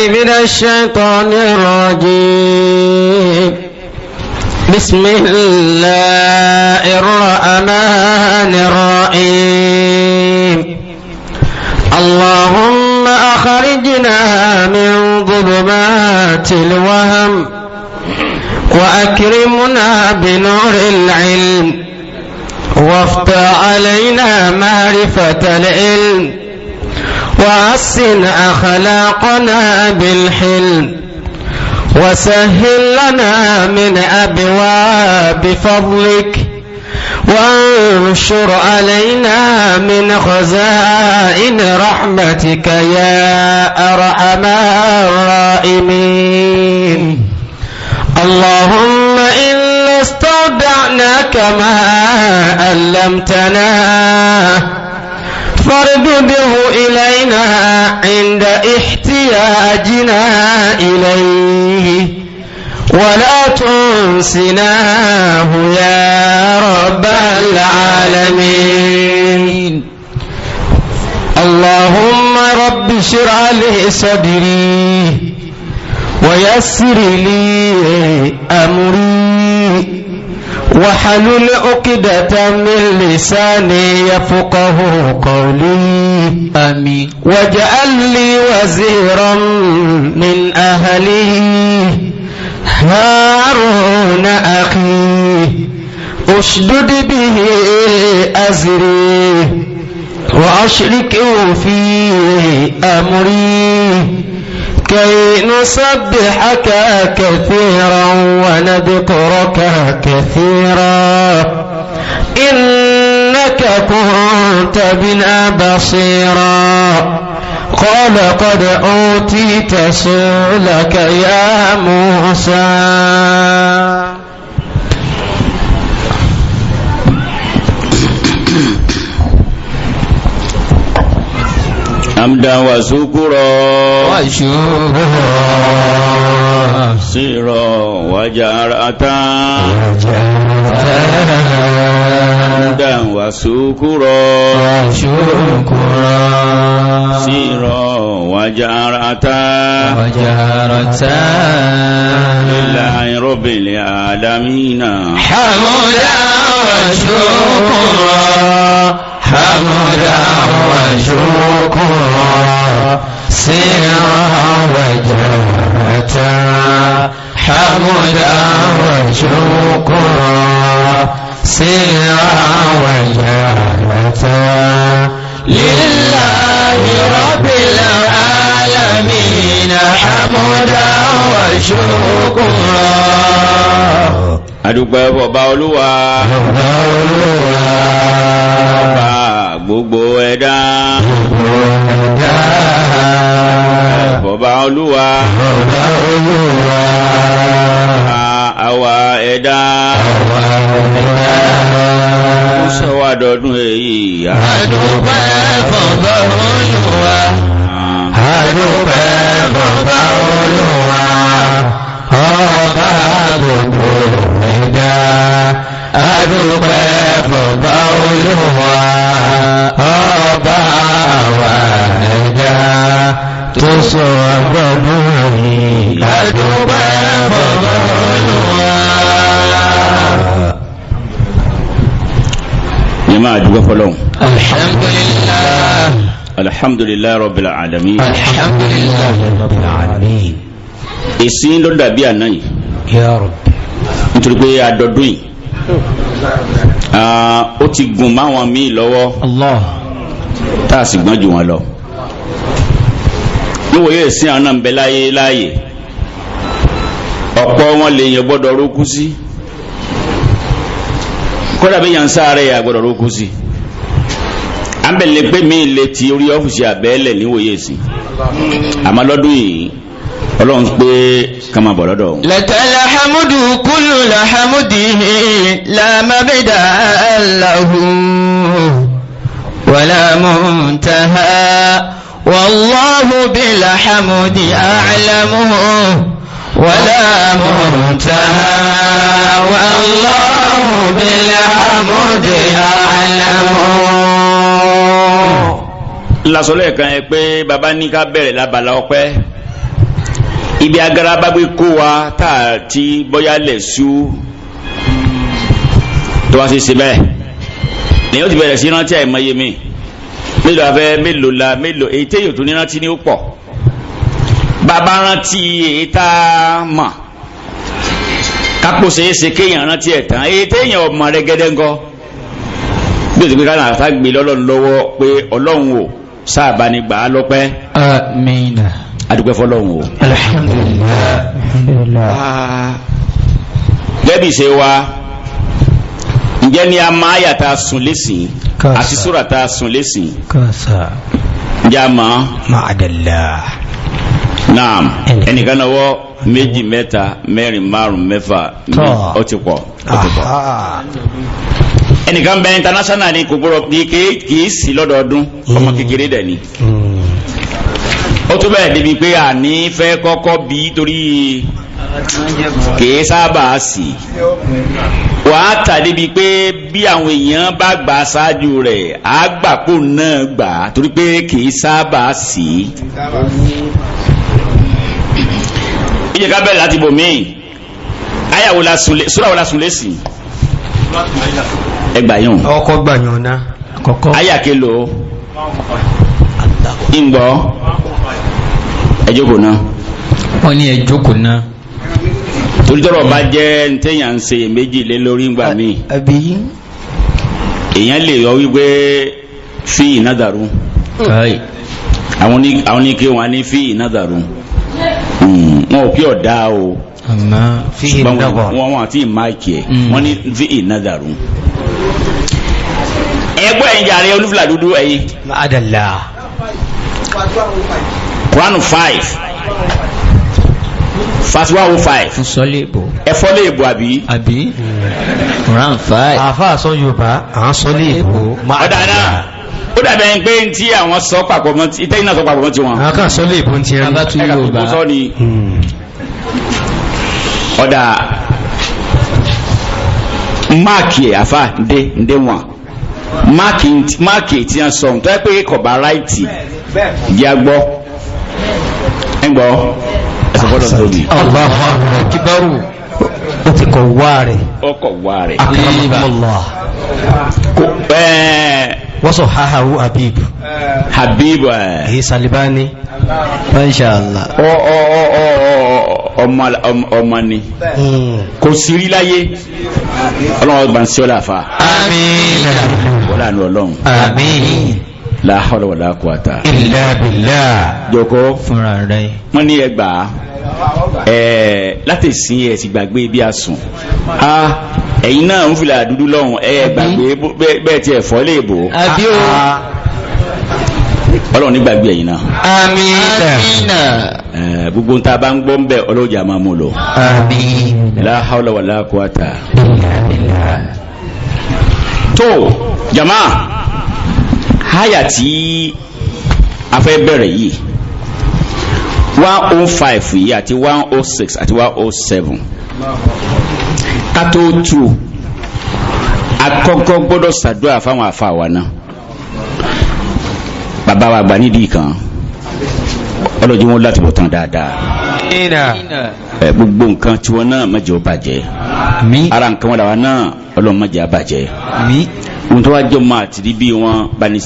من الشيطان الرجيم. بسم الله الرحمن الرحيم. اللهم أخرجنا من ظلمات الوهم وأكرمنا بنور العلم وافتح علينا معرفة العلم وحسن أخلاقنا بالحلم وسهل لنا من أبواب فضلك وانشر علينا من خزائن رحمتك يا أرحم الراحمين. اللهم إنا استودعناك ما علمتنا فاردده إلينا عند احتياجنا إليه ولا تنسناه يا رب العالمين. اللهم رب اشرح لي صدري ويسر لي أمري وحلل عقدة من لساني يفقه قولي. آمين. واجعل لي وزيرا من أهلي هارون أخي أشدد به أزري وأشركه في أمري كي نسبحك كثيرا ونذكرك كثيرا إنك كنت بنا بصيرا. قال قد أوتيت سؤلك يا موسى. حمدا وشكرا وشكرا سرا وجهرة حمدا وشكرا وشكرا سرا وجهرة وجهرة لله رب العالمين. حمدا وشكرا حمدا وشكرا سرا وجهرة حمدا وشكرا سرا وجهرة لله رب العالمين حمدا وشكرا. Adúpẹ́ fọba Olúwa, ọba gbogbo ẹ̀dá, fọba Olúwa, àwa ẹ̀dá, ó sọ wá dọdún èyí. Adúpẹ́ fọba Olúwa, adúpẹ́ fọba Olúwa, ọba gbogbo ẹ̀dá, adúpẹ́ fọba Olúwa, ọba àwa ẹ̀dá tó sọ agbọ́dún yìí. Adúpẹ́ fọba Olúwa. Ní máa dúpẹ́ fọlọ́hun. Alhamdulillah. Alhamdulillah rabbil alamin. Alhamdulillah rabbil alamin. Èsì ló dàbí àná yìí. Ya Rabbi. Nítorí pé àdọ́dún yìí ó ti gùn máwọn míì lọ́wọ́. Allah. Tá a sì gbọ́n jù wọn lọ. Níwòye ìsìn àwọn náà ń bẹ láyé láàyè. Ọ̀pọ̀ wọn lè yàn gbọ́dọ̀ rókú sí. Kódà bí yàn ń sáré yà gbọ́dọ̀ rókú sí. À ń bẹ̀ lè pé mí lè ti orí ọ́fíìsì àbẹ́lẹ̀ níwòye ìsìn. Àmọ́ lọ́dún yìí Ọlọ́run pé ká máa bọ̀ lọ́dọ̀ òun. Lakal hamdu kullu hamdihi la mabda'a lahu wala muntaha wallahu bil hamdi a'lamu wala muntaha wallahu bil hamdi a'lamu. Lásọ̀lẹ̀ kan yẹ pé baba ní ká bẹ̀rẹ̀ lábala ọpẹ́. Ibi agara bá gbé kó wa tá a ti bọ́yá lẹ̀ sú tó wá sí ṣe bẹ́ẹ̀ lẹ́yìn ó ti bẹ̀rẹ̀ sí rántí àìmọye mi mélòó afẹ́ mélòó la mélòó èyí téèyàn tó ní rántí ní ó pọ̀ bàbá rántí èyí tá a mọ̀ kápò ṣeéṣe kéèyàn rántí ẹ̀ tán èyí téèyàn ọmọ rẹ gẹ́dẹ́ ńkọ́ bí o ti pé ká náà tá gbé lọ́lọ́run lọ́wọ́ pé ọlọ́run o sáàbà ni gbà á lọ́pẹ́. Àmín. Adúpẹ́ fọlọ́run o. Alhamdulillah. Alhamdulillah. Gẹ́bí ṣe wa ǹjẹ́ ni a máa yà tá a sùn lẹ́sìn àti sùrà tá a sùn lẹ́sìn. Kásá. Ǹjẹ́ a mọ̀? Ma'adallah. Naam, ẹnìkan náà wọ́ méjì mẹ́ta mẹ́rin márùn mẹ́fà ó ti pọ̀ ó ti pọ̀. Ẹnìkan bẹ international ni kò gbọ́dọ̀ kì í sí lọ́dọọdún ọmọ kékeré dẹ̀ ni. Ó tún bẹ̀rẹ̀ débi pé àní fẹ́ kọ́kọ́ bí torí kì í sábà sí. Wàá tà débi pé bí àwọn èèyàn bá gbà ṣáájú rẹ̀ á gbà kó náà gbà torí pé kì í sábà sí. Ìjẹ́ ká bẹ̀rẹ̀ láti bò míì ayàwó la sùn sùrà wò la sùn lẹ́sìn ẹgbà yàn. Ọkọ gbà yàn ná. Kọ́kọ́. Ayà kelo ńgbọ́ ẹ jókòó náà. Wọ́n ní ẹ jókòó náà. Torí tọ́rọ̀ bá jẹ́ ntẹ́yà ń ṣe méjì lé lórí ńgbà míì. Àbí. Èèyàn lè yọ wípé fi ìnádàrú. Àwọn oníke wọn ní fi ìnádàrú. Wọn ò kí ọ̀dá o. Ṣùgbọ́n wọn àti máìkì ẹ̀ wọ́n ní fi ìnádàrú. Ẹgbẹ́ ẹ̀yin jàre olúfìlà dúdú ẹ̀yin. Ma'adallah. Quran 5 verse 105. Sọ́lé ìbò. Ẹ̀fọ́ lè bò àbí. Àbí. Quran 5. Àfa sọ Yorùbá, à ń sọ lè bò. Ọ̀dà náà ó dàbẹ̀ ẹni pé tí àwọn sọ papọ̀ mọ́ tí ìtẹ́yìn náà sọ papọ̀ mọ́ tí wọn. Àwọn kan sọ lè bò ń tiẹ̀. Abá tún Yorùbá. Ẹ̀ka sọ ni. Ọ̀dà máàkì ẹ̀ àfa ǹdẹ́ ǹdẹ́ wọn máàkì tí wọ́n sọ tó yẹ pé kọ̀ọ̀bá ráìtì jẹ́ agbọ́ ẹ̀ ń gbọ́ ẹ̀sọ̀ fọ́dọ̀ tóbi. Allahu akbar. Ó ti kọ̀ wá rẹ̀. Ó kọ̀ wá rẹ̀. Akramakumullah. Wọ́n sọ hahahu Habib. Habib ẹ̀. Èyí Salibani. Masha Allah. Ọmọ ni. Kò sí rí láyé. Ọlọ́run ọgbà ń sí ọ́ láfa. Àmín. Wọ́n lànà ọlọ́run. Àmín. La hawla wala quwata. Illa billah. Joko. Fúnra rẹ̀. Wọ́n ní ẹgbàá láti sin ẹ̀ sì gbàgbé bí a sùn. Ẹ̀yin náà ń fìlà dúdú lọ́hùn ẹ̀ gbàgbé bẹ́ẹ̀ tí ẹ̀ fọ́ lè bò. Àbí o. Ọlọ́run ní gbàgbé ẹ̀yin náà. Àmín. Gbogbo ń ta bá ń gbọ́ ń bẹ̀ ọlọ́jà máa mú lọ. Àmín. La hawla wala quwata. Illa billah. Tó jama háyà tí a fẹ́ bẹ̀rẹ̀ yìí 105 yìí àti 106 àti 107 kátó tu akọ́kọ́ gbọ́dọ̀ ṣàdúrà fáwọn àfa wa náà. Bàbá wa gbà nídìí kan ọlọ́jọ́ wọn láti bọ̀ tán dáadáa. Gbogbo nǹkan tiwọn náà má jẹ́ ó bàjẹ́. Ara nǹkan wọn làwọn náà ọlọ́run má jẹ́ á bàjẹ́. Ohun tó wá jọ máa ti di bí wọn bá ní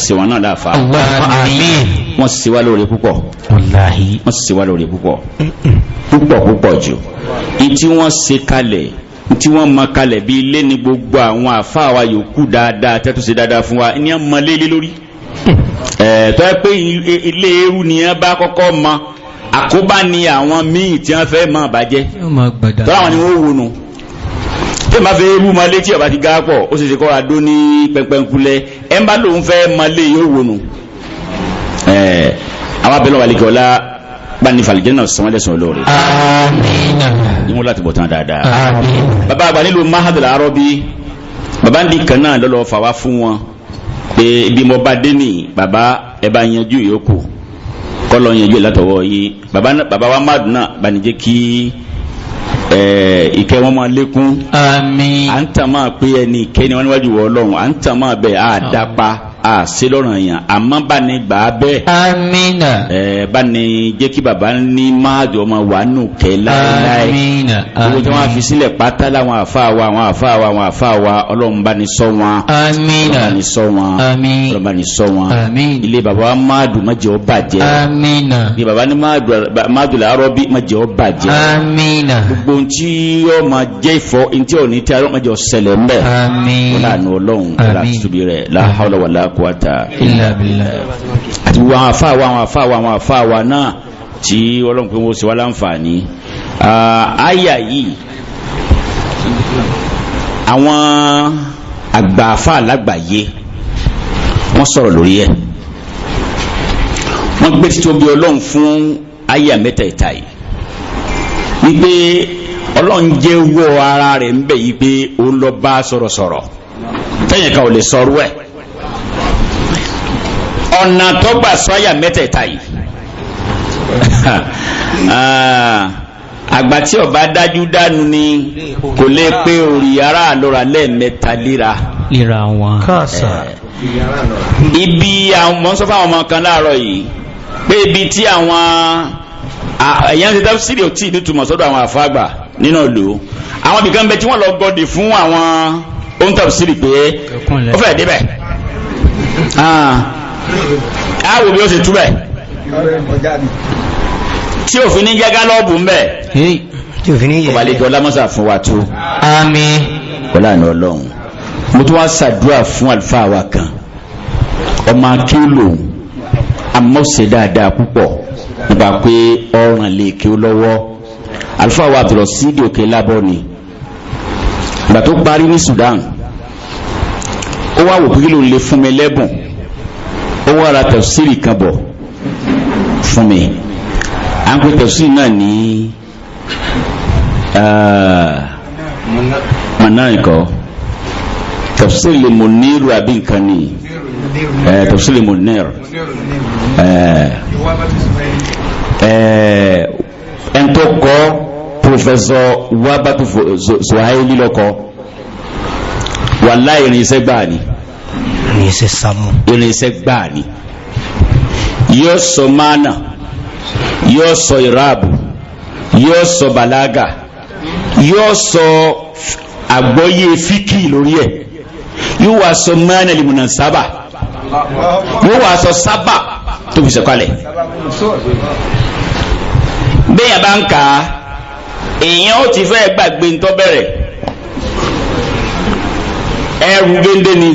ṣe wọn náà láàfa. Wọ́n ṣe wá lóore púpọ̀. Wọ́n ṣe wá lóore púpọ̀ púpọ̀ púpọ̀ jù. Ntí wọ́n ṣe kalẹ̀ ntí wọ́n mọ kalẹ̀ bí ilé ní gbogbo àwọn àfa wa yòókù dáadáa tẹ́tù ṣe dáadáa fún wa ní wọ́n mọ lélẹ́ lórí. Tọ́ ẹ pé ilé eru ni wọ́n bá kọ́kọ́ mọ àkóbá ni àwọn míì tí wọ́n fẹ́ mọ̀ bàjẹ́ tọ́lá àwọn ni wọ́n wò nù. Tí ma fẹ́ eru ma létí ọba ti gá pọ̀ ó sì ṣe kọ́ra dó ní pẹpẹnkulẹ̀ ẹ̀ ń bá lòun fẹ́ ma lé yóò wò nù. Àwọn abẹ́lẹ́ wà lẹ́kọ̀ọ́ la bani falijẹ́ náà sọ́wọ́n lẹ́sàn olóore. Àmín. Ní wọ́n láti bọ̀ tán dáadáa. Àmín. Bàbá àgbà nílùú mahadum arọ́bí bàbá ń di kan náà lọ́lọ́ fà wá fún wọn pé ibi mo bá dé ní bàbá ẹ bá yanjú yòókù kọ́lọ́ yanjú ẹ̀ látọwọ́ yìí bàbá wa má dùn náà bani jẹ́ kí ìkẹ́ wọn máa lékún. Àmín. À ń tàn máa pé ẹni ìkẹ́ ni wọ́n níwájú wọ ọlọ́run à ń tàn máa bẹ̀ á dápa. A ṣe lọ́rọ̀ yẹn, àmọ́ bá ní gbà á bẹ́ẹ̀. Amina. Ẹ bá ní jẹ́ kí bàbá ní máàdù ọmọ wà nù kẹ́ láéláé. Amina. Gbogbo tí wọ́n fi sílẹ̀ pátá láwọn àfa wa, àwọn àfa wa, àwọn àfa wa, Ọlọ́run bá ní ṣọ́ wọn. Amina. Ọlọ́run bá ní ṣọ́ wọn. Àmín. Ọlọ́run bá ní ṣọ́ wọn. Àmín. Ilé bàbá wa máàdù má jẹ́ ó bàjẹ́. Amina. Ilé bàbá ní máàdù làárọ̀ bí má jẹ́ ó bàjẹ́. Amina. Gbogbo ohun tí yóò máa jẹ́ ìfọ́ ntí ò ní tí a yóò máa jẹ́ ọ̀sẹ̀lẹ̀ ńbẹ̀. Àmín. Wọ́n lànà Ọlọ́run wọ́n Àmín. tóbi rẹ̀, la hawla wala quwata Illa billah. Àti gbogbo àwọn àfa wa, àwọn àfa wa, àwọn àfa wa náà tí Ọlọ́run pé wọ́n ṣe wá láǹfààní. Àyà yìí, àwọn àgbà àfa lágbàáyé wọ́n sọ̀rọ̀ lórí ẹ̀, wọ́n gbé títóbi Ọlọ́run fún àyà mẹ́tẹ̀ẹ̀ta yìí, wípé Ọlọ́run jẹ́ wọ́ ara rẹ̀ ń bẹ̀ yìí pé òun lọ bá sọ̀rọ̀sọ̀rọ̀ tẹ́yìn kan ò lè sọ̀rọ̀ ẹ̀. Ọ̀nà tó gbà sọ àyà mẹ́tẹ̀ẹ̀ta yìí, àgbà tí ọba dájú dánu ni kò lè pé orí ara àlọ́ra lẹ́ẹ̀mẹ́ta léra. Lera wọn. Kásá. Ibi àwọn mọ̀ ń sọ fáwọn ọmọ kan láàárọ̀ yìí pé ibi tí àwọn èèyàn ti tafsiri ò tí ì nítumọ̀ sọ́dọ̀ àwọn àfáàgbà nínú ìlú, àwọn ibìkan bẹ tí wọ́n lọ gọ́dì fún àwọn ohun tafsiri pé ó fẹ́ débẹ̀ á wò bí ó ṣe túbẹ̀ tí òfin ní jẹ́ gálọ́ọ̀bù ń bẹ̀. Hey. Tí òfin ní yẹ. Ọba ọlámọ́sà fún wa tó. Àmín. Wọlé àná Ọlọ́run, mo tún wá ṣàdúrà fún àlùfáà wa kan, ọmọ akéwò lòun, amọ̀ọ́sẹ̀ dáadáa púpọ̀ nípa pé ọ̀ràn lè kí ó lọ́wọ́. Àlùfáà wa Abdulrasheed Òkè Lábọ́ ni. Ìgbà tó parí ní Sudan, ó wá wò pé kí ló ń lè fún mi lẹ́bùn, ó wá ra tafsiri kan bọ̀ fún mi. À ń pè tafsiri náà ní mọ̀nà ìkọ́ tafsiri lè Muniru àbí nǹkan ni, tafsiri Munir, ẹn tó kọ́ Professor Wabatu Suhaili lọ́kọ́. Wàláhì, irinṣẹ́ gbáà ni. Ní ṣe sàmù. Irinṣẹ́ gbáà ni. Yóò sọ mánà, yóò sọ ìráàbù, yóò sọ bàlágà, yóò sọ àgbọ́yé fíkì lórí ẹ̀, yóò wá sọ mánà lìmùnà sábà, yóò wá sọ sábà tó fi sọ̀kalẹ̀. Bẹ́ẹ̀ bá ń kà á, èèyàn ó ti fẹ́ gbàgbé ń tọ́ bẹ̀rẹ̀. Ẹrù géńdé ni.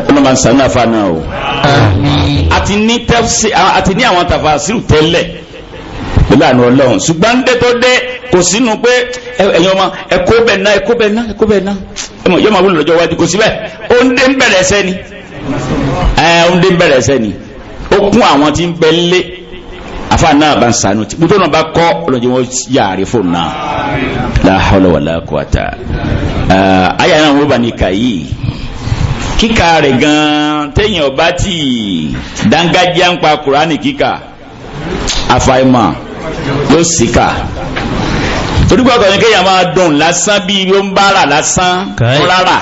Ọlọ́mọ sànú àfa náà o. Àmín. Àti ní tẹ́fsì, àti ní àwọn tàfàṣírù tẹ́lẹ̀ pẹ̀lú àánú Ọlọ́run, ṣùgbọ́n ń dé tó dé kò sínú pé ẹ̀yin ọmọ ẹ̀kọ́ bẹ̀ ná, ẹ̀kọ́ bẹ̀ ná, ẹ̀kọ́ bẹ̀ ná, yóò máa wúlò lọ́jọ́ iwájú, kò síbẹ̀. Ó ń dé ń bẹ̀rẹ̀ ẹsẹ̀ ni, ẹ̀ ó ń dé ń bẹ̀rẹ̀ ẹsẹ̀ ni. Ó kún àwọn tí ń bẹ lé afa náà bá ń sànú tí gbogbo náà bá kọ́ ọlọ́jọ́ wọn yàrá fóònù náà. La hawla wala quwata. Àyà náà wọ́n bá ní kàyí kíkà rẹ̀ gan-an, téèyàn ọba tí dángájíá ń pa Kùránì kíkà, àfàìmọ̀ yóò sì kà, torí pé ọ̀tọ̀ ni kéèyàn máa dùn lásán bí ó ń bára lásán rárá,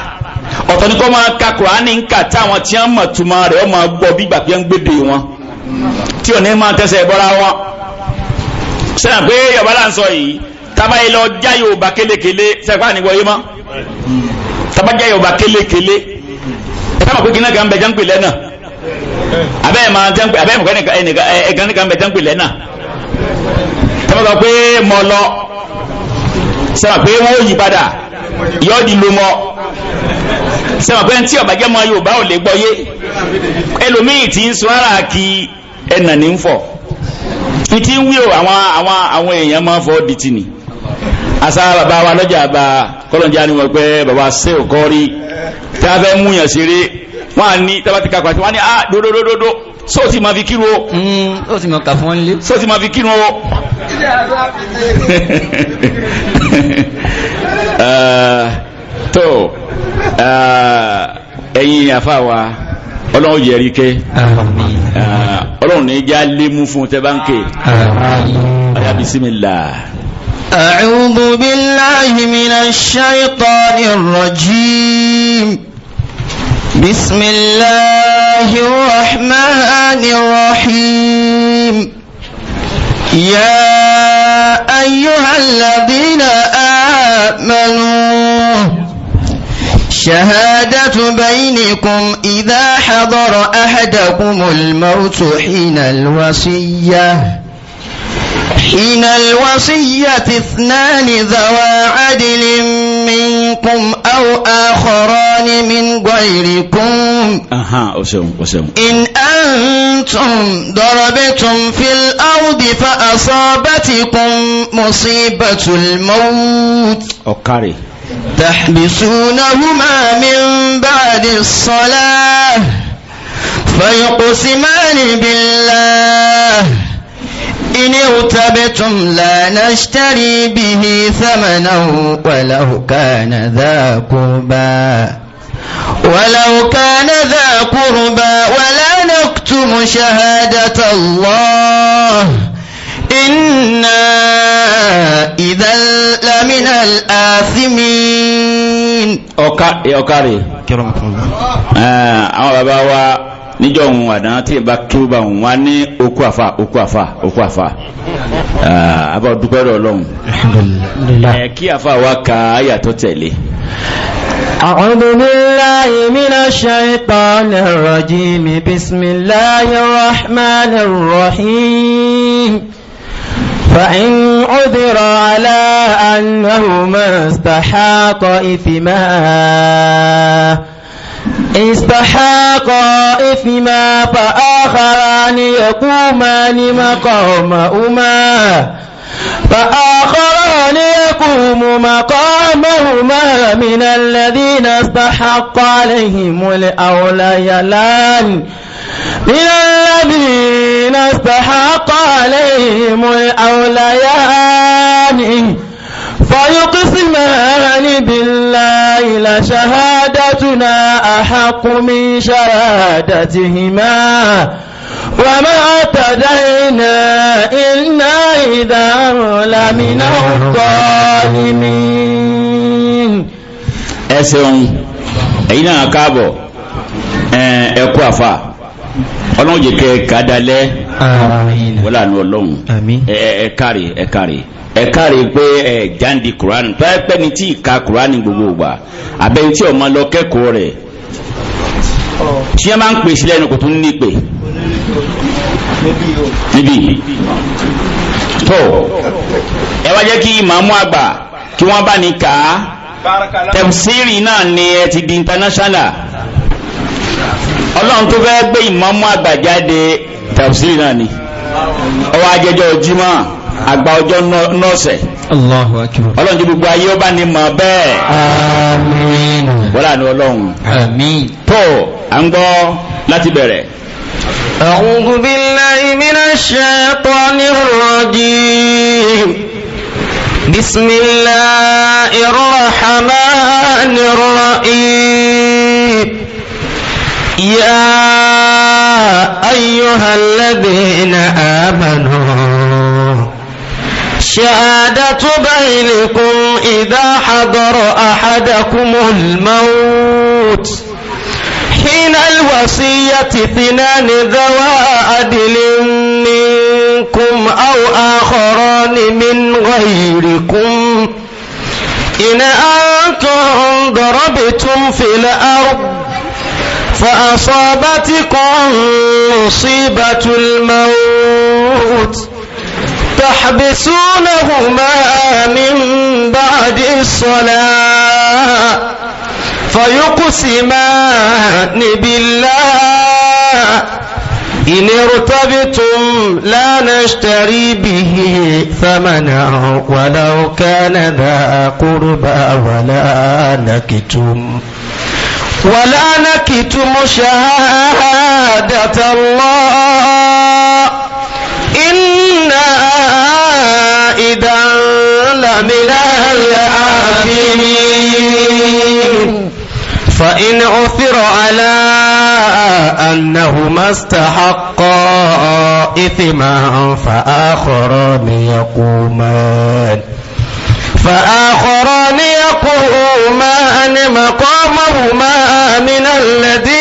ọ̀tọ̀ ni kó máa ka Kùránì ń kà táwọn tí wọ́n mọ̀ túmọ̀ rẹ̀ ó máa gbọ́ bí ìgbà pé ń gbédè wọn tí ò ní máa tẹ́sẹ̀ bọ́ra wọn. Sẹ́yìn pé Yorùbá là ń sọ yìí, tábàyè lọ já Yorùbá kélékélé sẹ́yìn pé àníwọ̀ yé mọ́, tábàjá Yorùbá kélékélé ẹ sábà pé kíná kan bẹ jẹ́ ń pè lẹ́nà, abẹ́ ẹ̀ máa jẹ́ ń pè, abẹ́ ẹ̀ mọ̀ ẹ̀kan kan bẹ jẹ́ ń pè lẹ́nà, tábà sọ pé mọ̀ lọ, sẹ́yìn pé wọ́n yí padà yọ́ di lo mọ́, sẹ́wọ̀n pé tí ọba jẹ́ mọ́ Yorùbá ò lè gbọ́ yé. Ẹlòmíì tí ń sọ ara kí ẹnà ní ń fọ̀ ní tí ń wí o, àwọn èèyàn máa ń fọ́ di tì ní. Àṣà bàbá wa lọ́jà bá kọ́lọ́njà ni wọ́n pẹ́ bàbá ṣé ò kọ́ rí tí a fẹ́ mú yàn ṣeré, wọ́n á ní tábà ti kakọ̀ àti wọ́n á ní ah dódódódó sóò tí ma fi kírun o. Ó ti mọ̀ kà fún wọn lé. Sóò tí ma fi kírun o. Tó ẹ̀yin àfa wa, Ọlọ́run yẹri ké, Ọlọ́run ní já lé mú fún tẹ́ bá ń ké. Ọ̀yá, bisimilá. أعوذ بالله من الشيطان الرجيم. بسم الله الرحمن الرحيم. يا أيها الذين آمنوا شهادة بينكم إذا حضر أحدكم الموت حين الوصية اثنان ذوى عدل منكم أو آخران من غيركم إن أنتم ضربتم في الأرض فأصابتكم مصيبة الموت تحبسونهما من بعد الصلاة فيقسمان بالله إن ارتبتم لا نشتري به ثمنا ولو كان ذا قربى ولا نكتم شهادة الله إنا إذا لمن الآثمين. Ọ̀kàrẹ̀ àwọn bàbá wa níjọ́ òun àdán tí ìbá kí ó bá òun wá ní okú àfà okú àfà okú àfà àbá dúpẹ́ rẹ̀ ọlọ́run kí àfà wa ka àyà tó tẹ̀lé. أعوذ بالله من الشيطان الرجيم. بسم الله الرحمن الرحيم. فإن عذر على أنهما استحاقا إثما فآخران يقومان مقامهما من الذين استحق عليهم الأوليان فيقسمان بالله لشهادتنا أحق من شهادتهما وما اعتدينا إنا إذا لمن الظالمين. Ẹ ṣeun, ẹ̀yin náà káàbọ̀, ẹ kú àfà, ọlọ́run jẹ́ kẹ́ kádalẹ́ wọ́n lànà ọlọ́run. Ẹ káre ẹ káre ẹ káre pé ẹ jáde Quran tó ẹ pẹ́ ni tí ìka Quran gbogbo gbà abẹ́ni tí ọmọ lọ kẹ́kọ̀ọ́ rẹ̀ tí ẹ máa ń pè sílẹ̀ ẹnu kò tún ní pè níbí tó ẹ wá jẹ́ kí ìmáàmù àgbà kí wọ́n bá ní kà á. Tẹ̀síìrì náà ni ẹ ti di international. Ọlọ́run tó fẹ́ gbé ìmáàmù àgbà jáde tẹ̀síìrì náà ni ọwọ́ ajẹjọ́ Jímọ̀ àgbà ọjọ́ nọ́ọ̀sẹ̀. Allahu akbar. Ọlọ́run tí gbogbo ayé ó bá ní mọ̀ bẹ́ẹ̀. Àmín. Wọ́n lànà ọlọ́run. Àmín. Tó à ń gbọ́ láti bẹ̀rẹ̀. أعوذ بالله من الشيطان الرجيم. بسم الله الرحمن الرحيم. يا أيها الذين آمنوا شهادة بينكم إذا حضر أحدكم الموت حين الوصية اثنان ذوا عدل منكم أو آخران من غيركم إن أنتم ضربتم في الأرض فأصابتكم مصيبة الموت تحبسونهما من بعد الصلاة فيقسمان بالله إن ارتبتم لا نشتري به ثمنا ولو كان ذا قربى ولا نكتم شهادة الله إنا إذا لمن الآثمين. فإن عثر على أنهما استحقا إثما فآخران يقومان مقامهما من الذين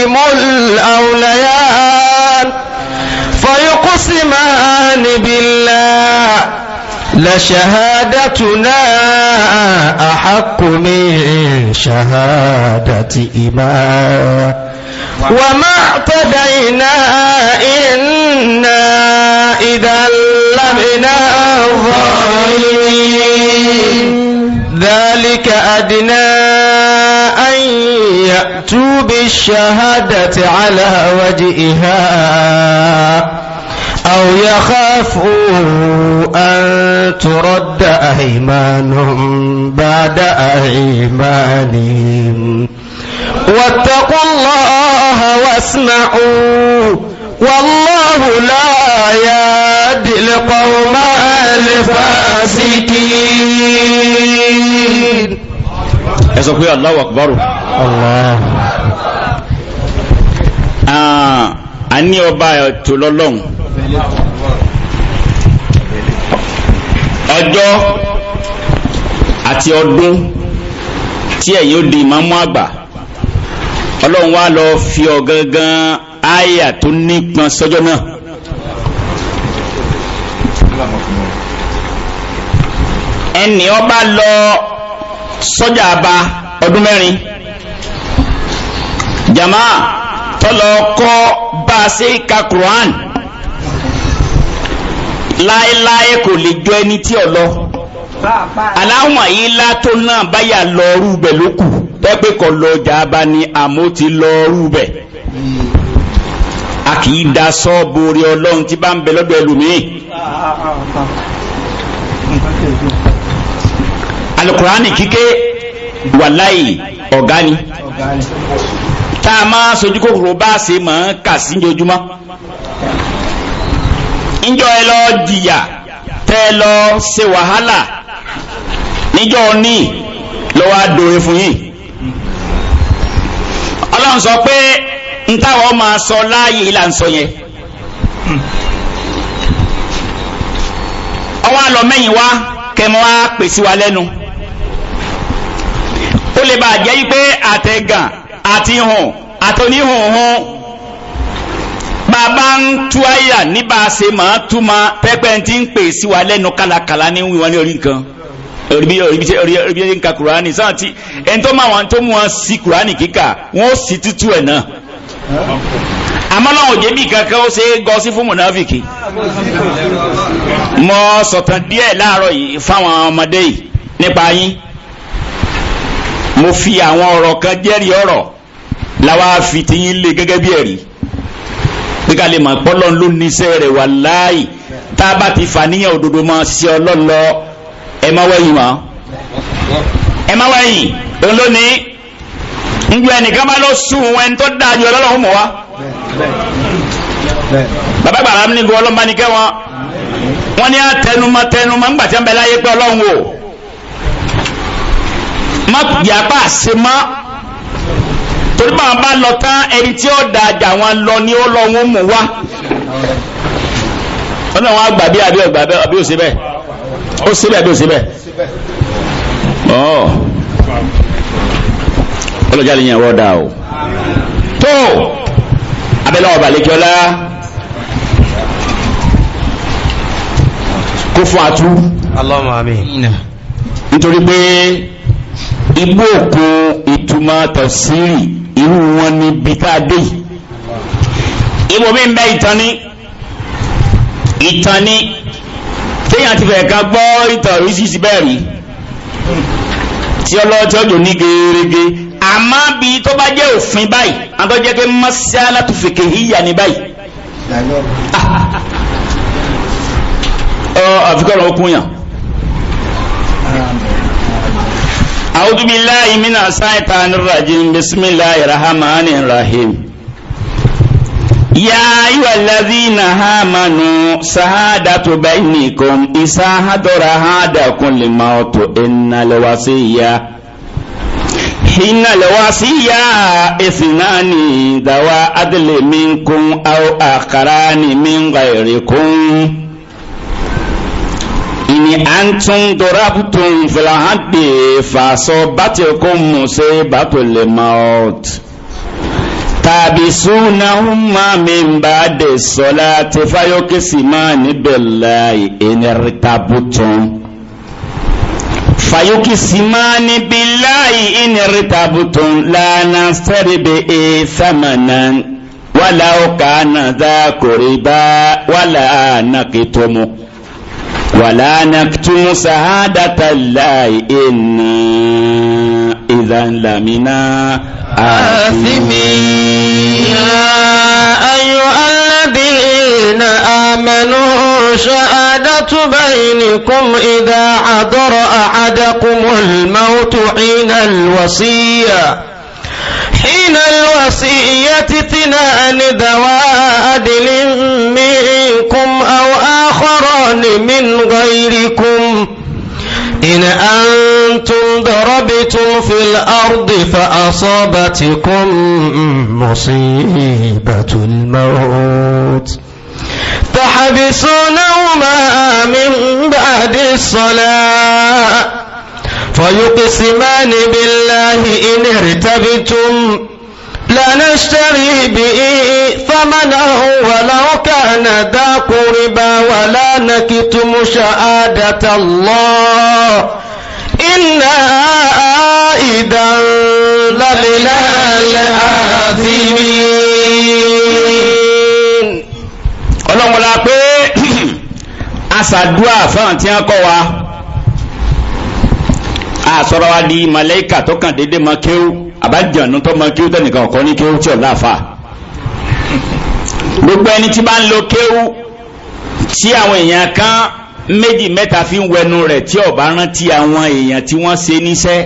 بهم الأوليان فيقسمان بالله لشهادتنا أحق من شهادتهما وما اعتدينا إنا إذا لمن الظالمين ذلك أدنى أن يأتوا بالشهادة على وجهها أو يخافوا أن ترد أيمان بعد أيمانهم واتقوا الله واسمعوا والله لا يهدي القوم الفاسقين. Ẹ sọ pé Allahu Akbar. Allah. A ní ọba ètò lọ́lọ́run. Ọjọ́ àti ọdún tí ẹ̀yin ó di ìmáàmù àgbà, Ọlọ́run wá lọ fi ọ gangan àyà tó nípọn sọ́jọ́ náà. Ẹnì ọba lọ sọ́jà àbá ọdún 4 jama tọ́lọ kọ́ bá a ṣe ka Quran láéláé kò lè jọ ẹni tí ò lọ. Aláwọ̀ yìí látó náà báyà lọ rúbẹ̀ ló kù tẹ́pẹ́ kọ́ lọ ọjà bá ní àmọ́ ti lọ rúbẹ̀. A kì í da sọ́ọ̀bù orí Ọlọ́run tí bá ń bẹ lọ́dọ̀ ẹlòmíì. Alukurani kíké wàláì ọ̀gá ni tá a máa sojú kòkòrò bá a ṣe máa kà sí ojoojúmọ́. Níjọ́ ẹ lọ jìyà tẹ́ ẹ lọ ṣe wàhálà níjọ́ ní lọ́wọ́ àdóore fún yín. Ọlọ́run sọ pé n táwọn máa sọ láàyè ìlà ń sọ yẹn. Ọwọ́ àlọ́ mẹ́yìn wá kẹmọ́ wá pèsè wa lẹ́nu. Ó lè bàa jẹ́ wípé àtẹ̀gàn àti hùn àtòníhùnhùn bàbá ń tú àyà ní bá a ṣe máa túmọ̀ pẹ́pẹ́ tí ń pè sí wa lẹ́nu kálakàlá ní wíwọ́n ní orí nǹkan orí bí nǹka kùránì sáà tí ẹni tó máa wọn tó mú wọn sí kùránì kíkà wọn ó sì tútù ẹ̀ náà. Àmọ́ náà òjé bí kankan ó ṣe é gọ sí fún mùnáfìkì. Mo sọ̀tàn díẹ̀ láàárọ̀ yìí fáwọn ọmọdé yìí nípa yín. Mo fi àwọn ọ̀rọ̀ kan jẹ́rìí ọ̀rọ̀ làwa fi tiyín lé gẹ́gẹ́ bí ẹ̀rí pé ká lè mọ̀ pọ́lọ́n ló níṣẹ́ rẹ̀ wà láàyè. Tá a bá ti fà níyàn òdodo mọ́ ṣiṣẹ́ Ọlọ́run lọ, ẹ má wẹ̀yìn mọ́, ẹ má wẹ̀yìn. Òun ló ní njọ ẹnìkan bá lọ sùn ẹni tó dáa ju Ọlọ́run mọ̀ wá. Bàbá gbàrà ní gbọ́ Ọlọ́run bá ní kẹ́ wọn. Wọ́n ní àtẹnumọ́ tẹnumọ́ ńgbà tí wọ́n bẹ láyé pé Ọlọ́run wò má yàpá àṣẹ mọ́, torí bá wọn bá lọ tán ẹni tí ó da àjà wọn lọ ni ó lọ wọn mú wá. Ọlọ́run á gbà bí àbí ọgbà àbí ó ṣe bẹ́ẹ̀, ó ṣe bẹ́ẹ̀ àbí ó ṣe bẹ́ẹ̀. Ọ̀ ọlọ́jà lè yàn wọ́n dà o. Tó abẹ́lẹ́ ọba lẹ́kíọ́lá kó fún atú. Allahumma àmín. Nítorí pé igbó òkun ìtumọ̀ tafsiri irú wọn ni bí tá a dé yìí. Ibo mi ń bẹ ìtàn ní ìtàn ní téèyàn ti fẹ̀ ká gbọ́ ìtàn oríṣiríṣi bẹ́ẹ̀ rí tí ọlọ́tí ọjọ́ ní gerege. Àmọ́ bí tó bá jẹ́ òfin báyìí àwọn tó jẹ́ pé mas'alatu fiqhiyya ní báyìí. Ọ àfikún ọ̀rọ̀ okun yàn. أعوذ بالله من الشيطان الرجيم. بسم الله الرحمن الرحيم. يا أيها الذين آمنوا شهادة بينكم إذا حضر أحدكم الموت إن الوصية اثنان ذوا عدل منكم أو آخران من غيركم إن أنتم ضربتم في الأرض فأصابتكم مصيبة الموت. Tàbísúnahumma min ba'di salati fayuqsimani billahi in irtabtum. Fayuqsimani billahi in irtabtum la nashtari bihi thamanan walau kana dha qurba wala naktumu wala naktumu shahadata Allahi inna idhan lamina آثمين. يا أيها الذين آمنوا شهادة بينكم إذا حضر أحدكم الموت حين الوصية اثنان ذوا عدل منكم أو آخران من غيركم إن أنتم ضربتم في الأرض فأصابتكم مصيبة الموت تحبسونهما من بعد الصلاة فيقسمان بالله إن ارتبتم لا نشتري به ثمنا ولو كان ذا قربى ولا نكتم شهادة الله إنا إذا لمن الآثمين. Ọlọ́mọlá pé aṣàdúà fáwọn tí wọ́n kọ́ wa, àsọ̀rọ̀ wa di màláíkà tó kàn déédéé mọ kéwú, àbájánu tó mọ kéwú tẹnìkan ọ̀kọ́ ní kéwú tí ò láfa. Gbogbo ẹni tí bá ń lo kéwú tí àwọn èèyàn kan méjì mẹ́ta fi ń wẹnu rẹ̀ tí ó bá rántí àwọn èèyàn tí wọ́n ṣe níṣẹ́,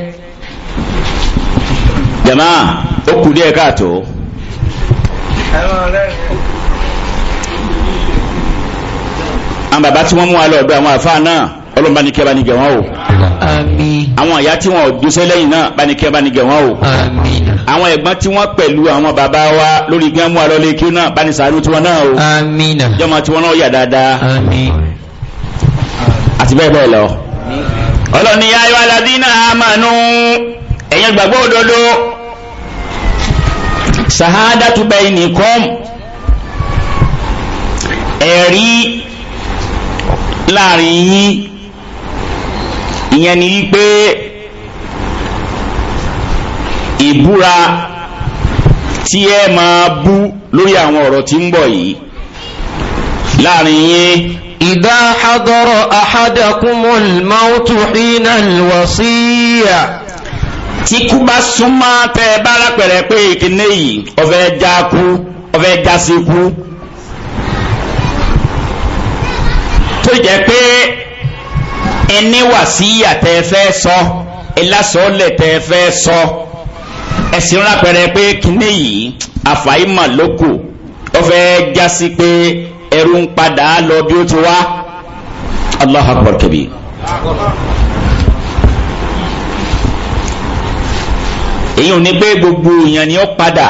jàmá ó kù díẹ̀ káàtó. Àwọn bàbá tí wọ́n mú wa lọ ọ̀dọ̀ àwọn àfáà náà, Ọlọ́run bá ní kẹ́ bá ní gẹ̀ wọ́n o. Àmín. Àwọn ìyá tí wọ́n dúṣẹ́ lẹ́yìn náà bá ní kẹ́ bá ní gẹ̀ wọ́n o. Àmín. Àwọn ẹ̀gbọ́n tí wọ́n pẹ̀lú àwọn bàbá wa lórí gbẹ́ mú wa lọ lé kí náà bá ní ṣàánú tiwọn náà o. Àmín. Jọmọ tiwọn náà yà dáadáa. Àmín. Àti bẹ́ẹ̀ bẹ́ẹ̀ lọ. Ọlọ́ni ayọ́ aládínà àmànú, ẹ̀yin gbàgbọ́ òdodo, sàhádàtú bainikum, ẹ̀rí láàrin yín, ìyẹn ni wípé ìbúra tí ẹ máa bú lórí àwọn ọ̀rọ̀ tí ń bọ̀ yìí láàrin yín. إذا حضر أحدكم الموت حين الوصية. Tí kú bá súnmọ́ tẹ́ ẹ bá lápẹ̀rẹ̀ pé ìkíní yìí ọ̀fẹ́ já kú, ọ̀fẹ́ já sí kú, tó jẹ́ pé ẹni wà sí ìyàtẹ̀ fẹ́ sọ, ẹlásọ̀ọ́lẹ̀ tẹ́ fẹ́ sọ, ẹ̀sìn lápẹ̀rẹ̀ pé kíní yìí àfàìmọ̀ lóko ọ̀fẹ́ já sí pé ẹrú ń padà lọ bí ó ti wá. Allahu akbar kabir. Èyí ò ní pé gbogbo èèyàn ni ó padà,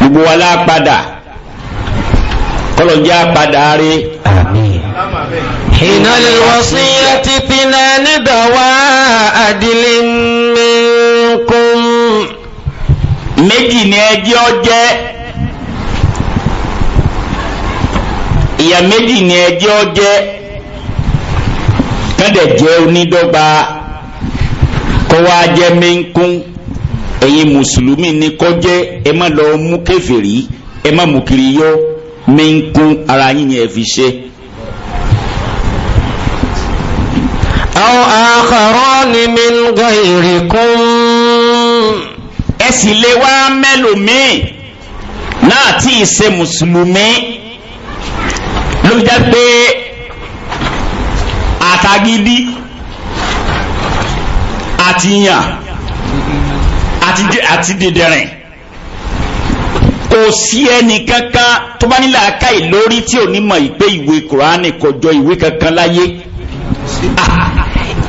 gbogbo wa la padà, kọlọ̀njẹ́ padà rí. Àmín. حين الوصية اثنان ذوا عدل منكم. Méjì ni ẹjẹ́ ọ jẹ́, ìyà méjì ni ẹjẹ́ ọ jẹ́, kẹ́ndẹ̀ jẹ́ onídọ́gba, kó wá jẹ́ mẹ́ńkún. Ẹ̀yin mùsùlùmí ni kó jẹ́, ẹ má lọ mú kèfèrí, ẹ má mú kiri yó, mẹ́ńkún ara yín ni ẹ fi ṣe. أو آخران من غيركم. Ẹ sì lè wá mẹ́lòmíì náà tí ì ṣe mùsùlùmí, ló fi jẹ́ pé àtagídí àti yàn àti dìdìrìn, kò sí ẹnì kankan tó bá nílò àkàì lórí tí ò ní mọ̀ ìpè ìwé Kùránì kò jọ ìwé kankan láyé.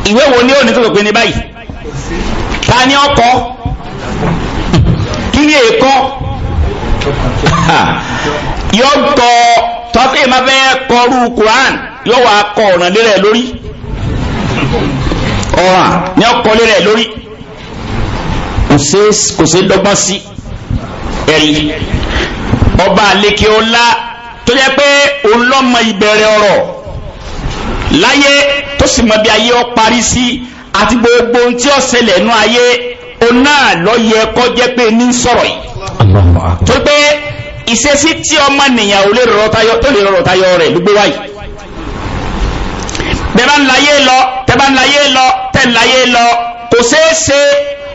Ìwé wo ni ó ní tó sọ pé ní báyìí? Ta ni ọkọ? Kí ni èkó yóò tọ tọ́fẹ́ máa fẹ́ kọrú Quran, yóò wá kọ ọ̀ràn lérẹ̀ lórí, ọ̀ràn ní ọkọ lérẹ̀ lórí, kò sí dọ́gbọ́n sí. Ẹ̀rí ọba àlekè ọlá tó jẹ́ pé òun lọ́mọ ìbẹ̀rẹ̀ ọ̀rọ̀ láyé tó sì mọ bí ayé ọ parí sí àti gbogbo ohun tí ó ṣẹlẹ̀ nú ayé, òun náà ló yẹ kó jẹ́ pé ní sọ̀rọ̀ yìí. Tó pé ìṣesí tí ọmọnìyàn ò lè rọrọ tayọ tó lè rọrọ tayọ rẹ̀ ló gbé wáyìí. Bẹ́ẹ̀ bá ń láyé lọ, tẹ́ bá ń láyé lọ, tẹ́ ń láyé lọ, kò ṣeé ṣe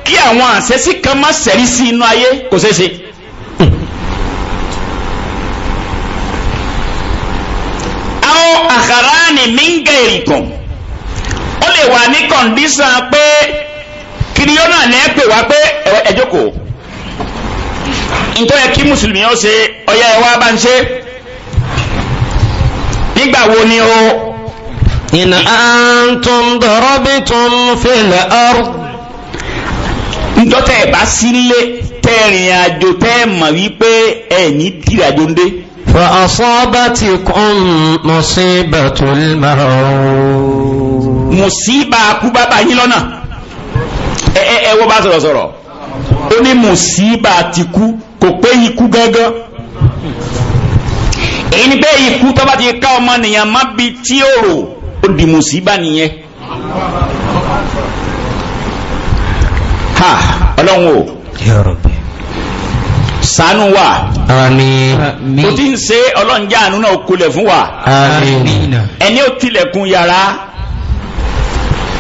kí àwọn àṣẹ́sí kan má ṣẹ̀rí sí inú ayé, kò ṣeé ṣe. Àwọn àkàrà ni mingerikan ó lè wà ní kọ̀ǹdíṣàn pé kiriyó náà ní ẹ pè wá pé ẹ jókòó, nítorí kí mùsùlùmí ó ṣe ọyá ẹ wá bá ń ṣe nígbà wo ni o. In antum darabtum fil ard. Njọ́tẹ̀ ẹ̀ bá sílé tẹ́rìn àjò tẹ́ mọ̀ wípé ẹ̀ ní dìrìàjò ń dé. Fa asabatikum musibatul maut. Mùsíbà kú bàbá yín lọ́nà. Ẹ ẹ ẹ wọ́n bá sọ̀rọ̀ sọ̀rọ̀. Ó ní mùsíbà ti kú, kò pé ikú gángan. Èyí ni pé ikú tó bá ti ká ọmọnìyàn má bi tí ó rò ó di mùsíbà nìyẹn. Ha, Ọlọ́run o. Ya Rabbi. Ṣàánú wa. Àmín. Ó ti ń ṣe Ọlọ́run jẹ́ àánú náà kulẹ̀ fún wa. Àmín. Ẹni ó tilẹ̀kùn yàrá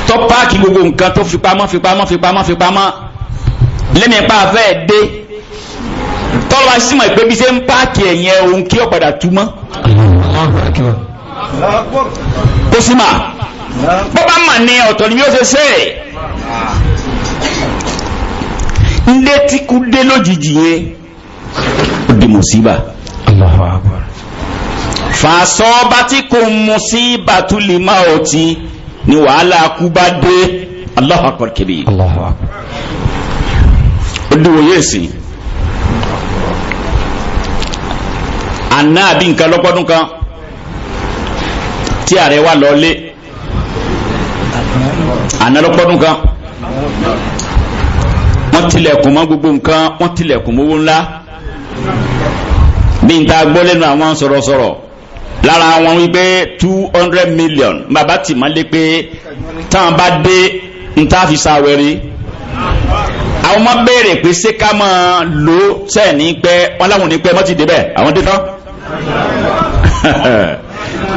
tó páàkì gbogbo nǹkan tó fipamọ́ fipamọ́ fipamọ́ fipamọ́ lẹ́nu ipa afẹ́ dé tọ́lá símọ̀ ìpé bí ṣe ń páàkì ẹ̀yẹn ohun kí ó padà túmọ̀. Ó sì mà bó bá mà ní ọ̀tọ̀ ni bí ó ṣe ṣe é. Ndé tí kú dé lójijì yẹn ó di mùsíbà. Allahu Akbar. Fàṣọ bá tí kò mùsíbà tún lè má ọtí ni wàhálà kú bá dé. Allahu Akbar kabir. Allahu Akbar. Ó dúró yé sí. Àná àbí nǹkan lọ́pọ́dún kan tí ààrẹ wà lọ́lé. Àná lọ́pọ́dún kan wọ́n tilẹ̀kùn mọ́ gbogbo nǹkan, wọ́n tilẹ̀kùn mọ́wó ńlá. Bí n ta gbọ́ lẹ́nu àwọn sọ̀rọ̀sọ̀rọ̀ lára wọn wípé 200 million bàbá tì má lé pé táwọn bá dé n ta fi sáwẹ́rí. Àwọn ọmọ béèrè pé ṣé ká máa lò ó sẹ́ẹ̀ní pẹ́, wọ́n láwọn ò ní pẹ́ mọ́ ti débẹ̀ àwọn dé tán.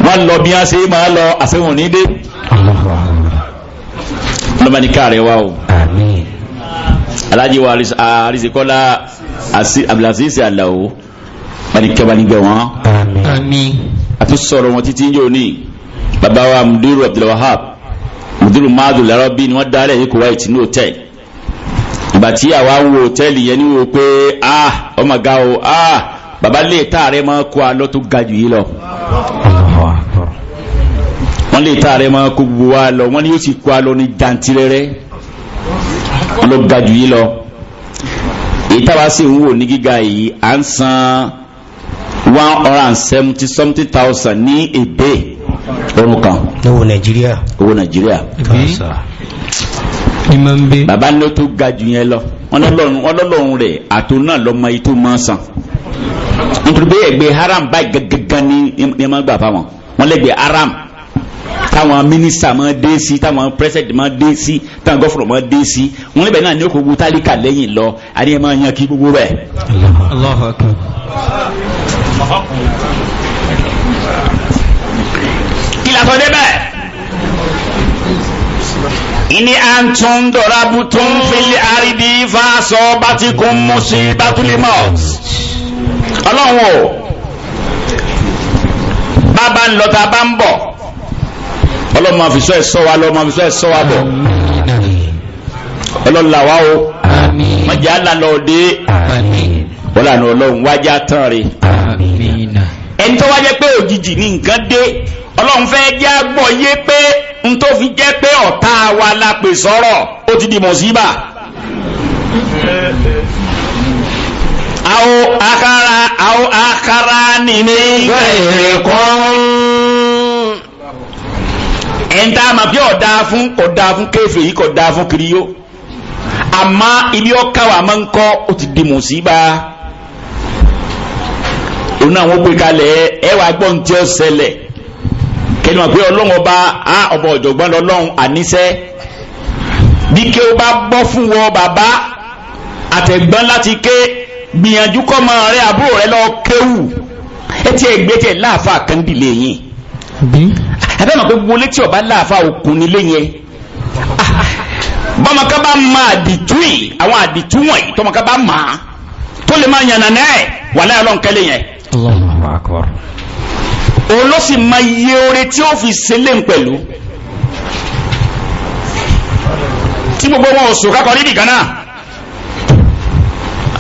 Wọ́n lọ bí wọ́n ṣe máa lọ àṣewọ̀n ní dé. Lọ́mọ ní káàrẹ̀ wa o. Àmín. Alhaji wa Arizikola Abdulaziz Alao banikẹ́banigẹ̀ wọn. Àmín. A tún sọ̀rọ̀ wọn títí yóò ní bàbá wa Mudiru Abdulwahab Mudiru Madu Larabi ni wọ́n dálẹ̀ ní Kuwait ní hòtẹ́ẹ̀lì. Ìgbà tí àwa ń wo hòtẹ́ẹ̀lì yẹn ní wo pé ah ọmọ ga o, ah bàbá lè tá ààrẹ máa kó alọ́ tó ga jù yìí lọ. Wọ́n lè tá ààrẹ máa kó gbogbo wa lọ, wọ́n ní yóò sì kó alọ́ ní jantirẹrẹ. Wọ́n lọ ga jù yìí lọ. Èyí táwa sì ń wò ní gíga yìí, à ń san 170-something thousand ní èdè ọrùn kan. Owó Nàìjíríà. Owó Nàìjíríà. Bàbá ní ó tó ga jù yẹn lọ. Wọ́n lọ́lọ́run rẹ̀ àtò náà lọ́mọ yìí tó máa san. Nítorí pé ẹgbẹ́ haram báyìí gangan ní ẹ máa gbà fáwọn. Wọ́n lẹ́gbẹ̀ẹ́ haram táwọn mínísítà máa dé sí, táwọn pírẹsidẹ̀ntì máa dé sí, táwọn gọ́fúrọ̀ máa dé sí. Wọ́n lẹ́bẹ̀ẹ́ náà ní ó kó gbogbo tálíkà lẹ́yìn lọ. Àní ẹ máa yan kí gbogbo rẹ̀. Allahu Akbar. Kí la sọ débẹ̀? Ìní antum darabtum fil ardi fasabatikum musibatul maut. Ọlọ́run o, bàbá ń lọ ta bá ń bọ̀, Ọlọ́run máa fi sọ ẹ̀ sọ wa lọ, máa fi sọ ẹ̀ sọ wa bọ̀. Ọlọ́run là wá o, mọ̀jẹ̀ á lànà òde, wọ́n lànà Ọlọ́run wájà tán rè. Ẹni tó wá jẹ́ pé òjijì ní nǹkan dé, Ọlọ́run fẹ́ jẹ́ àgbọ̀ yé pé n tó fi jẹ́ pé ọ̀tá wa la pè sọ̀rọ̀ ó ti di mọ̀síbà. Àwọn akara àwọn akara nìní. Bẹ́ẹ̀ kọ́. Ẹni tá a mọ̀ bí ọ̀dà fún kò dáa fún kéfè yìí kò dáa fún kiriyó. Àmọ́ ibi ọ̀ka wa máa ń kọ́ ó ti di mọ̀síbà. Òun náà wọ́n pè kalẹ̀ ẹ wàá gbọ́n tí ó ṣẹlẹ̀. Kẹ́ni wọ́n pé ọlọ́run ọba á ọba ọ̀jọ̀gbọ́n lọ́lọ́run àníṣẹ́. Bí ké o bá bọ́ fún wọ bàbá àtẹ̀gbọ́n láti ké, gbìyànjú kọ́ mọ rẹ àbúrò rẹ lọ kéwù. Ẹ tiẹ̀ gbé tiẹ̀ láàfà kan dìlé yín. Abẹ́ mọ̀ pé gbogbo létí ọba láàfà òkun nílé yẹn. Bọ́mọká bá ma àdìtú yìí, àwọn àdìtú wọ̀nyí tọmọká bá ma tó lè máa yànnà náà wà láyé ọlọ́run kẹ́lẹ́ yẹn. Allahu akbar. Òun ló sì máa yẹ oore tí ó fi ṣẹlẹ̀ ń pẹ̀lú. Tí gbogbo wọn ò sùn kákọ níbì kan náà.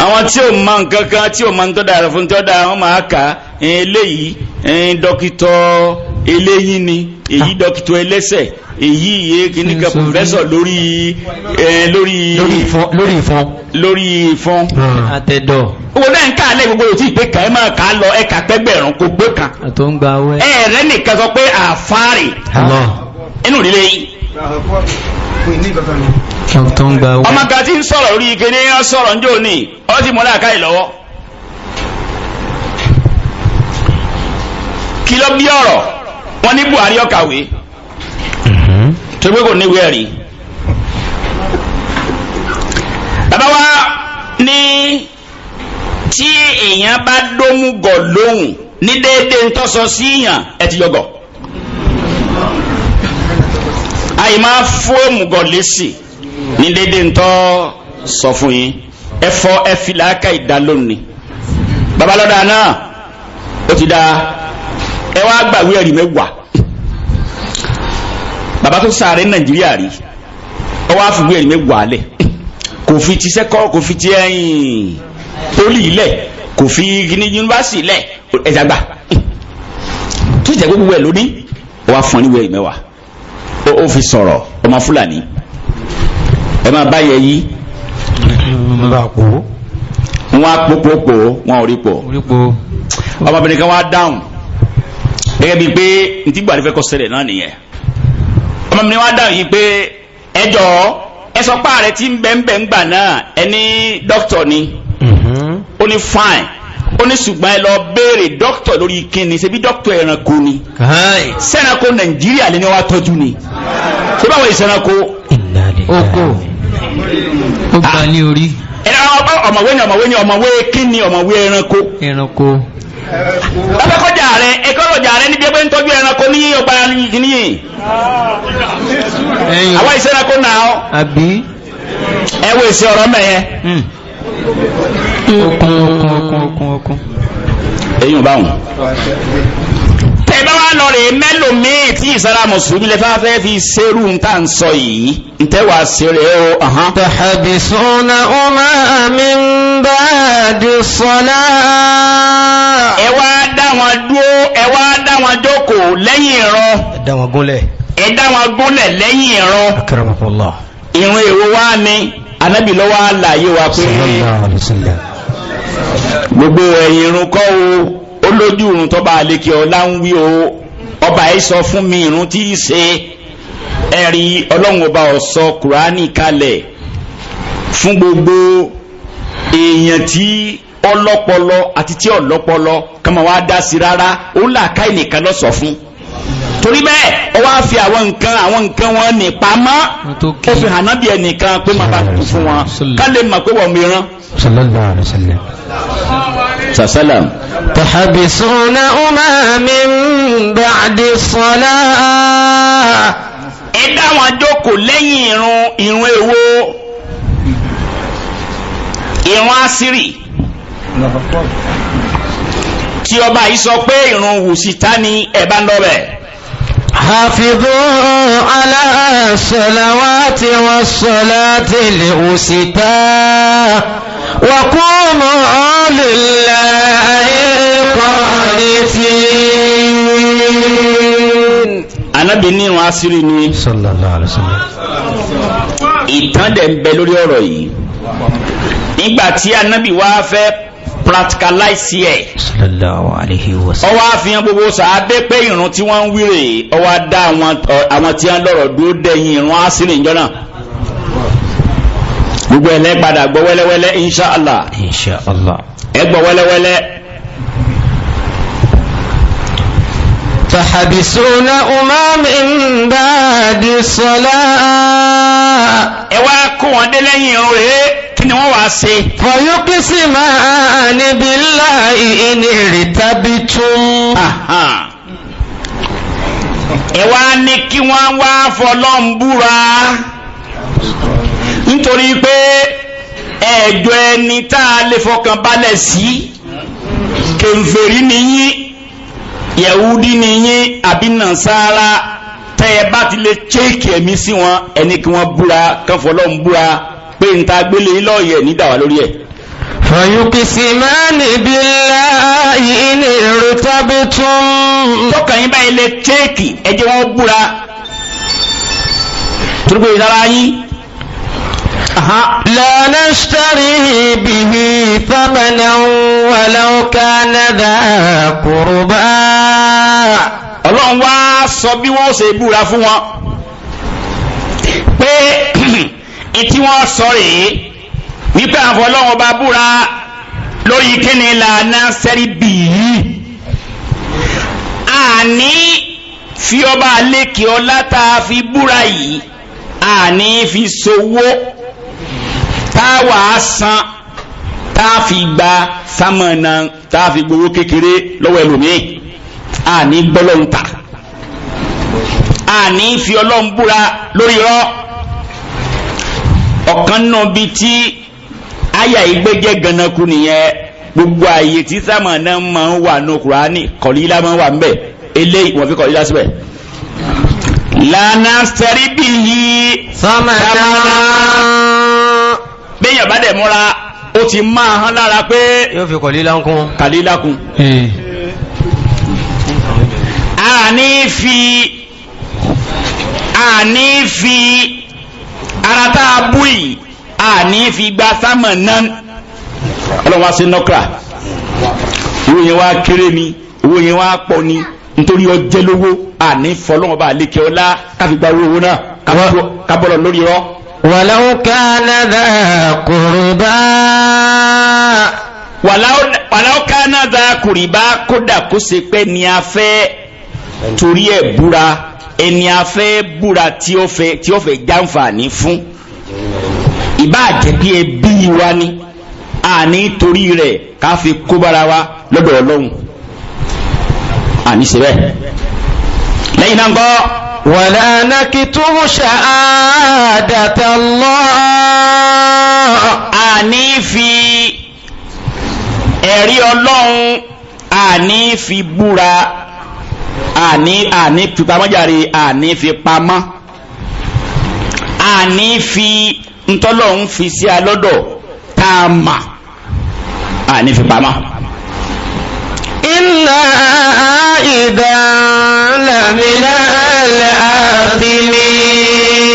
Àwọn tí ò mọ nǹkan kan tí ò mọ nǹkan dára fún tó dára wọn máa kà á eléyìí dókítà eléyìí ni èyí dókítà ẹlẹ́sẹ̀ èyí iye kìnnìkan pòfẹ́sọ̀ lórí lórí lórí ìfọn lórí ìfọn. Àtẹ̀dọ̀. Owó náà ń ká alẹ́ gbogbo òtí ìpè kan ẹ máa kà á lọ ẹ kà pẹ́gbẹ̀rún kò gbé kan. Àtò ń gba awẹ́. Ẹ rẹ nìkan sọ pé àfáàrè inú ìdílé yìí. Àtò ń gba awẹ́. Ọmọ kan tí ń sọ̀rọ̀ lórí ike ní ẹ sọ̀rọ̀ ń jò ní ọ ti mọ́lá àkáyè lọ́wọ́. Kí ló bí ọ̀rọ̀ wọn ní Buhari ọ̀kàwé tó gbé kò níwèé ẹ̀rí. Bàbá wa ní tí èèyàn bá dómúgọ̀ lóhùn ní déédéé ń tọ́sọ sí yàn ẹ ti yọgọ̀. Àyè máa fóòmùgọ̀ lésì ní déédéé ń tọ́ sọ fún yín ẹ fọ ẹ fi làákà ìdálóhùn ni. Bàbá lọ́dà náà ó ti dáa ẹ wá gbàwé ẹ̀rí mẹ́wàá. Bàbá tó sáré Nàìjíríà rí ọ wá fìwé ẹ̀rí mẹ́wàá lẹ̀, kò fi ti sẹ́kọ̀, kò fi ti ẹ̀yìn pólì lẹ̀, kò fi ní yunifásitì lẹ̀, ẹ̀dá gbà tó jẹ́ gbogbo ẹ̀ lóní ọ wá fún ọ níwèé ẹ̀rí mẹ́wàá. Ó fi sọ̀rọ̀ ọmọ Fúlàní ẹ máa bá yẹ yí wọn á pópópó wọn ò rí pò. Ọmọbìnrin kan wá dáhùn gẹ́gẹ́ bíi pé ntí Buhari fẹ́ kó ṣẹlẹ̀ náà nìyẹn. Ọmọ mi ni wọ́n á dáhùn yìí pé ẹ jọ̀ọ́ ẹ sọ pé ààrẹ tí ń bẹ ń bẹ ń gbà náà ẹ ní dókítà ni. Ó ní fine, ó ní ṣùgbọ́n ẹ lọ béèrè dókítà lórí kíni, ṣebí dókítà ẹranko ni, sẹ́ranko Nàìjíríà lè ní wọ́n á tọ́jú ni, ṣé báwo ìsẹ́ranko. Oko ó gbà ní orí. Ọ̀mọ̀wé ni ọ̀mọ̀wé ni ọ̀mọ̀wé kíni, ọ̀mọ̀wé ẹranko. Ẹranko. Lọ́kọ̀ọ́jà rẹ̀ ẹ̀kọ́lọ́jà rẹ̀ níbi ẹgbẹ́ ń tọ́jú ẹranko ní ọgbà yìí. Àwọn ìṣẹ́ranko náà ọ́. Àbí. Ẹ wo èsì ọ̀rọ̀ mẹ́yẹn. Okun okun okun okun okun. Eyín ò bá wọn. Tẹ bá wà lọ rè mẹ́lòmíì tí ìsara mùsùlùmí lè fẹ́ fi ṣerú ń tà ń sọ yìí ń tẹ́ wàá ṣeré o. Tahbisunahuma min ba'di salah. Ẹ wá dá wọn dúró, ẹ wá dá wọn jókòó lẹ́yìn ìran. Ẹ dá wọn gúnlẹ̀. Ẹ dá wọn gúnlẹ̀ lẹ́yìn ìran. Akramakumullah. Ìrun èwo wá ni Ànábì ló wá láàyè wa pé Sallallahu alaihi wasallam. Gbogbo ẹ̀yìn irun kọ́ o, ó lójú irun tọ́ba àlekè ọlá ń wí o, ọba yìí sọ fún mi irun tí í ṣe. Ẹ̀rí ọlọ́run ọba ó sọ Kùránì kalẹ̀ fún gbogbo èèyàn tí ọlọ́pọlọ àti tí ọlọ́pọlọ kàmá wá dá sí rárá, òun là ká ẹnìkan lọ sọ fún. Torí bẹ́ẹ̀ ó wá fi àwọn nǹkan wọn ní pamọ́, ó fi hàn nábì ẹnìkan pé má bá kú fún wọn ká lè mọ̀ pé wọ́n mìíràn. Sallallahu alaihi wasallam. Sàṣálàm. Tahbisunahuma min ba'di salah. Ẹ dá wọn jókòó lẹ́yìn irun irun èwo, irun asiri tí ọba yìí sọ pé irun wùsìtá ni ẹ bá ń lọ bẹ̀. Hafizu ala salawati wa salati al-wusta wa qumu lillahi qanitin. Ànábì ní irun asiri ni. Sallallahu alaihi wasallam. Ìtàn dẹ̀ ń bẹ lórí ọ̀rọ̀ yìí. Nígbà tí Ànábì wá fẹ́ practicalize ẹ̀. Sallallahu alaihi wasallam. Ó wá fi hàn gbogbo sàábé pé ìrun tí wọ́n ń wíre, ó wá dá àwọn tí wọ́n lọ́rọ̀ dúró dẹ̀yìn ìrun asiri ìjọ náà. Gbogbo ẹ̀ lẹ́ padà gbọ́ wẹ́lẹ́wẹ́lẹ́ inṣàlá. Inṣàlá. Ẹ gbọ́ wẹ́lẹ́wẹ́lẹ́. تحبسونهما من بعد الصلاة. Ẹ wá kó wọn dé lẹ́yìn irun rẹ̀, kí ni wọ́n wá ṣe? فيقسمان بالله إن ارتبتم. Ẹ wá ní kí wọ́n wá fọlọ́n búra, nítorí pé ẹ̀jọ̀ ẹni tá a lè fọkàn balẹ̀ sí, kèfèrí nìyí, yẹ̀wúdí nìyí àbí nàṣàrà. Tẹ́ ẹ bá ti lè chéèkì ẹ̀mí sí wọn, ẹni kí wọ́n búra, kán fọlọ́n búra pé n ta gbélé lọ́ọ̀yẹ̀ ní dàwà lórí ẹ̀. فيقسمان بالله إن ارتبتم. Tọkàn yín báyìí lè chéèkì, ẹ jẹ́ wọ́n búra torí pé ìdára yín. لا نشتري به ثمنا ولو كان ذا قربى. Ọlọ́run wá sọ bí wọ́n ṣe búra fún wọn pé ìtí wọ́n sọ rèé, wípé àwọn ọlọ́run bá búra lórí kíni lànà sẹ́rí bìí, àní fi ọba àlékè ọlá tá a fi búra yìí, àní fi sowó táwa san, tá a fi gba sámọ̀nà, tá a fi gbowó kékeré lọ́wọ́ ẹlòmíì. Àní gbọ́lọ́hún ta, àní fi ọlọ́run búra lórí irọ́. Ọ̀kan náà bíi tí àyà ìgbẹ́jẹ́ ganaku nìyẹn. Gbogbo àyè tí sámọ̀nà máa ń wà ní Kùránì, kọ̀lílá máa ń wà ńbẹ̀. Eléyìí wọ́n fi kọ̀lílá síbẹ̀. Lànà sẹ́rí bíi ثمنا. Bẹ́yàn bá dẹ̀ múra, ó ti máa hán lára pé Yóò fi kọ̀lílá ń kún. Kàlílá kún. Àní fi ara tá a bú yìí, àní fi gba sámọ̀ náà. Ọlọ́run wá sí nọ́kra, owó yẹn wá kéré ni, owó yẹn wá pọ̀ ni, nítorí ọjẹ́ lówó, àní fọlọ́wọ́n bá lékè ọlá káfí gba owó náà kábọ̀lọ̀ lórí rọ́. ولو كان ذا قربى. Wàláwó kánádà kùrìbá, kódà kó ṣe pé ni a fẹ́ torí ẹ̀ búra, ẹni a fẹ́ búra tí ó fẹ́ jàǹfààní fún, ìbá jẹ́ bí ẹbí wa ni, àní torí rẹ̀ ká fi kó bára wa lọ́dọ̀ Ọlọ́run, àní ṣe bẹ́ẹ̀. Lẹ́yìn náà ń kọ́. ولا نكتم شهادة الله. Àní fi ẹ̀rí Ọlọ́run, àní fi búra, àní fi pamọ́ jàre, àní fi pamọ́, àní fi ntọ́lọ́run fi sí alọ́dọ̀ tá a mà, àní fi pamọ́. إنا إذا لمن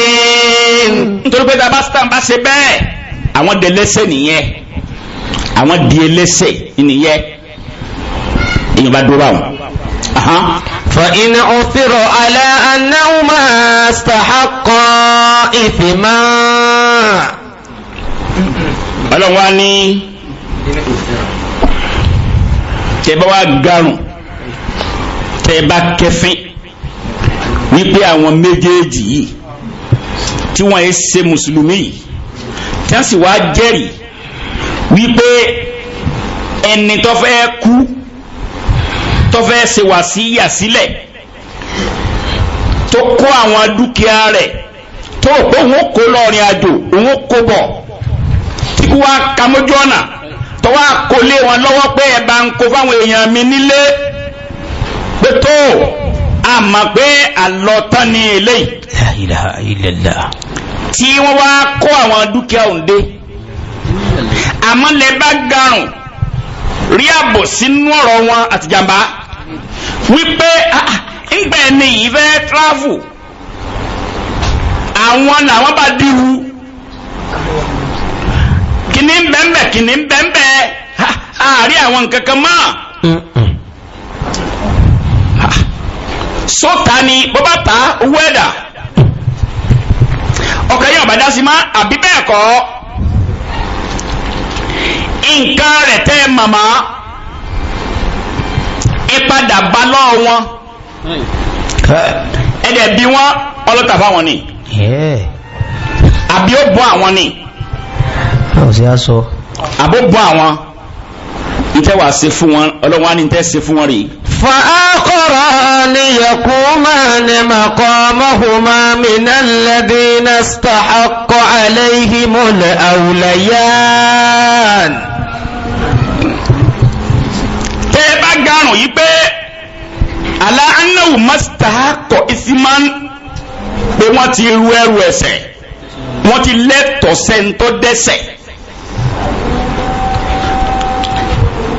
الآثمين. Nítorí pé tá a bá sítàn bá ṣe bẹ́ẹ̀, àwọn di ẹlẹ́ṣẹ̀ nìyẹn, àwọn di ẹlẹ́ṣẹ̀ nìyẹn. Èèyàn bá dúró báwọn. فإن عثر على أنهما استحقا إثما. Ọlọ́run wa ní tẹ́ bá wá garùn, tẹ́ bá kẹfín wípé àwọn méjèèjì yìí tí wọ́n yé ṣe mùsùlùmí yìí, tí wọ́n sì wá jẹ́rìí wípé ẹni tó fẹ́ kú, tó fẹ́ ṣe wàsíyà sílẹ̀, tó kó àwọn dúkìá rẹ̀, tó rò pé òun ó kó lọ́rin àjò, òun ó kó bọ̀, tí kú wá ka mójú ọ̀nà, tó wá kó lé wọn lọ́wọ́ pé ẹ bá ń kó fáwọn èèyàn mi nílé, pé tó àmọ́ pé àlọ́tán ni eléyìí. La ilaha illallah. Tí wọ́n wá kó àwọn dúkìá òǹdé, àmọ́ lẹ bá garùn rí àbò sínú ọ̀rọ̀ wọn àtìjàmbá wípé ńgbẹ́ ni yìí fẹ́ travel, àwọn làwọn bá díhu kìíní bẹ́ẹ̀nbẹ́, kìíní bẹ́ẹ̀nbẹ́, àárí àwọn nǹkan kan mọ́ sọ́ta ni bó bá ta owó ẹ̀dà ọkàn yóò bá dá sí má, àbí bẹ́ẹ̀ kọ́, nǹkan rẹ̀ tẹ́ màmá ẹ padà bá lọ́wọ́ wọn. Ẹ̀dẹ̀ bí wọ́n ọlọ́ta fáwọn ni, àbí ó bọ́ àwọn ni, àbó bọ́ àwọn. Ntẹ́ wàá ṣe fún wọn, ọlọ́wọ́n á ní ntẹ́ ṣe fún wọn rèé. فآخران يقومان مقامهما من الذين استحق عليهم الأوليان. Tẹ́ ẹ bá garùn yìí pé àlá anáwó mastahakọ isiman, pé wọ́n ti ru ẹrù ẹ̀ṣẹ̀, wọ́n ti lẹ́tọ̀ọ́ sẹ́ńtọ́ dẹ́ṣẹ̀,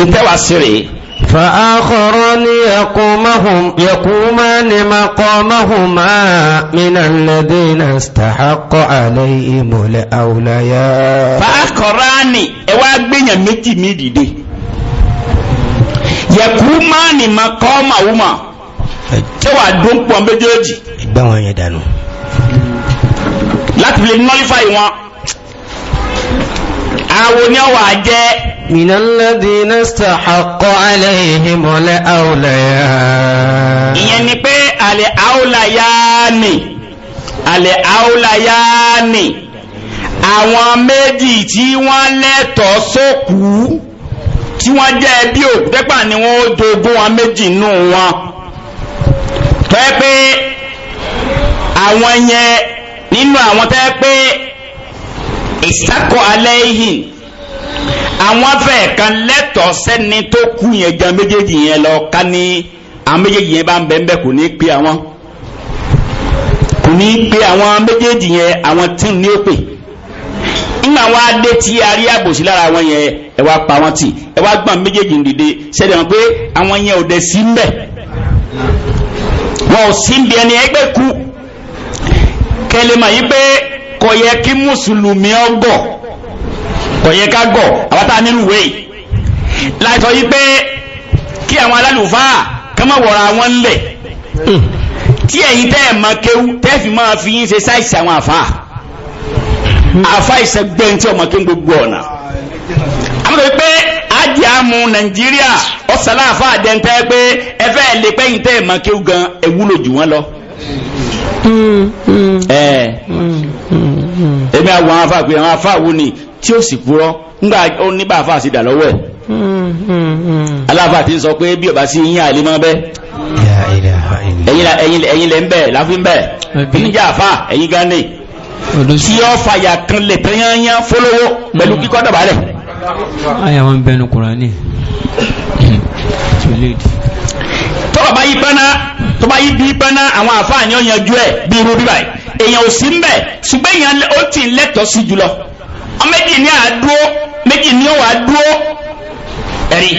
ntẹ́ wàá ṣe rèé. فآخران يقومان مقامهما من الذين استحق عليهم الأوليان. فآخران ẹ wá gbéyàn méjì mí dìde, يقومان مقامهما, tí wàá dún pọ̀ méjèèjì ẹgbẹ́ wọn yẹn dànù láti lè nullify wọn. Àwọn ni wàá jẹ́ من الذين استحق عليهم الأوليان. Ìyẹn ni pé àlẹ́ àwòláyáàní, àlẹ́ àwòláyáàní, àwọn méjì tí wọ́n lẹ́tọ̀ọ́ sókú, tí wọ́n jẹ́ ẹbí òkú tẹ́pà ni wọ́n ó jogún wọn méjì nù wọn, tẹ́ pé àwọn yẹn nínú àwọn tẹ́ pé ìsákọ̀ alẹ́ yìí, àwọn afẹ́ kan lẹ́tọ̀ọ́ sẹ́ni tó kú yẹn gan méjèèjì yẹn lọ. Ká ní àwọn méjèèjì yẹn bá ń bẹ́ẹ̀ bẹ́ẹ̀, kò ní pé àwọn, kò ní pé àwọn méjèèjì yẹn, àwọn tí ní ó pè. Nígbà wọn adé tí a rí àbòsí lára wọn yẹn, ẹ wá pa wọn tì, ẹ wá gbọ́n méjèèjì ń dìde sẹ́ni wọn pé àwọn yẹn ò dẹ̀ sí ń bẹ̀, wọn ò sí ń bí ẹni ẹgbẹ́ kú. Kẹlẹ́ mà yí pé kò yẹ kí mùsùlùmí ọgọ̀, kò yẹ ká gọ̀. Àwọn tá a nínú ìwé yìí láìsọ yí pé kí àwọn alálùfáà ká má wọra wọn ńlẹ̀, tí ẹ̀yin tẹ́ ẹ̀ máa kéwú tẹ́ fi máa fi yín ṣe sáìsì àwọn àfáà, àfáà ìṣẹ́gbẹ́ tí ọmọ kéwú gbogbo ọ̀nà. Àwọn tó pé ajé àmú Nàìjíríà ọ̀sán àfáà dẹ́ntẹ́ pé ẹ fẹ́ lè pẹ́yìn tẹ́ ẹ̀ máa kéwú gan ẹ wúlò jù wọ́n lọ. Èmi àwọn àfáà pé àwọn àfáà wo ni tí ó sì purọ́ ńgbà ó ní bá àfáà sì dà lọ́wọ́ ẹ̀. Aláfáà ti ń sọ pé bí ọba sí yín àlè mọ́ bẹ́ẹ̀, ẹ̀yin lẹ́ ń bẹ̀ láfi ń bẹ̀ níjà àfáà ẹ̀yin gánì tí ó fàyà kan lè tẹ́yányán fọlọ́wọ́ pẹ̀lú kíkọ́ dọ̀bálẹ̀. Àyà wọn bẹnu Kùránì. Tọ́rọ̀ bá yí pẹ́ná, tó bá yí bí pẹ́ná, àwọn àfáà ni ó yanjú ẹ̀ bí irú bíbáyìí. Èèyàn ò sí ń bẹ̀, ṣùgbọ́n èèyàn ó ti lẹ́tọ̀ọ́ sí jùlọ. Méjì ní àdúró, méjì ní òwà dúró ẹ̀rí.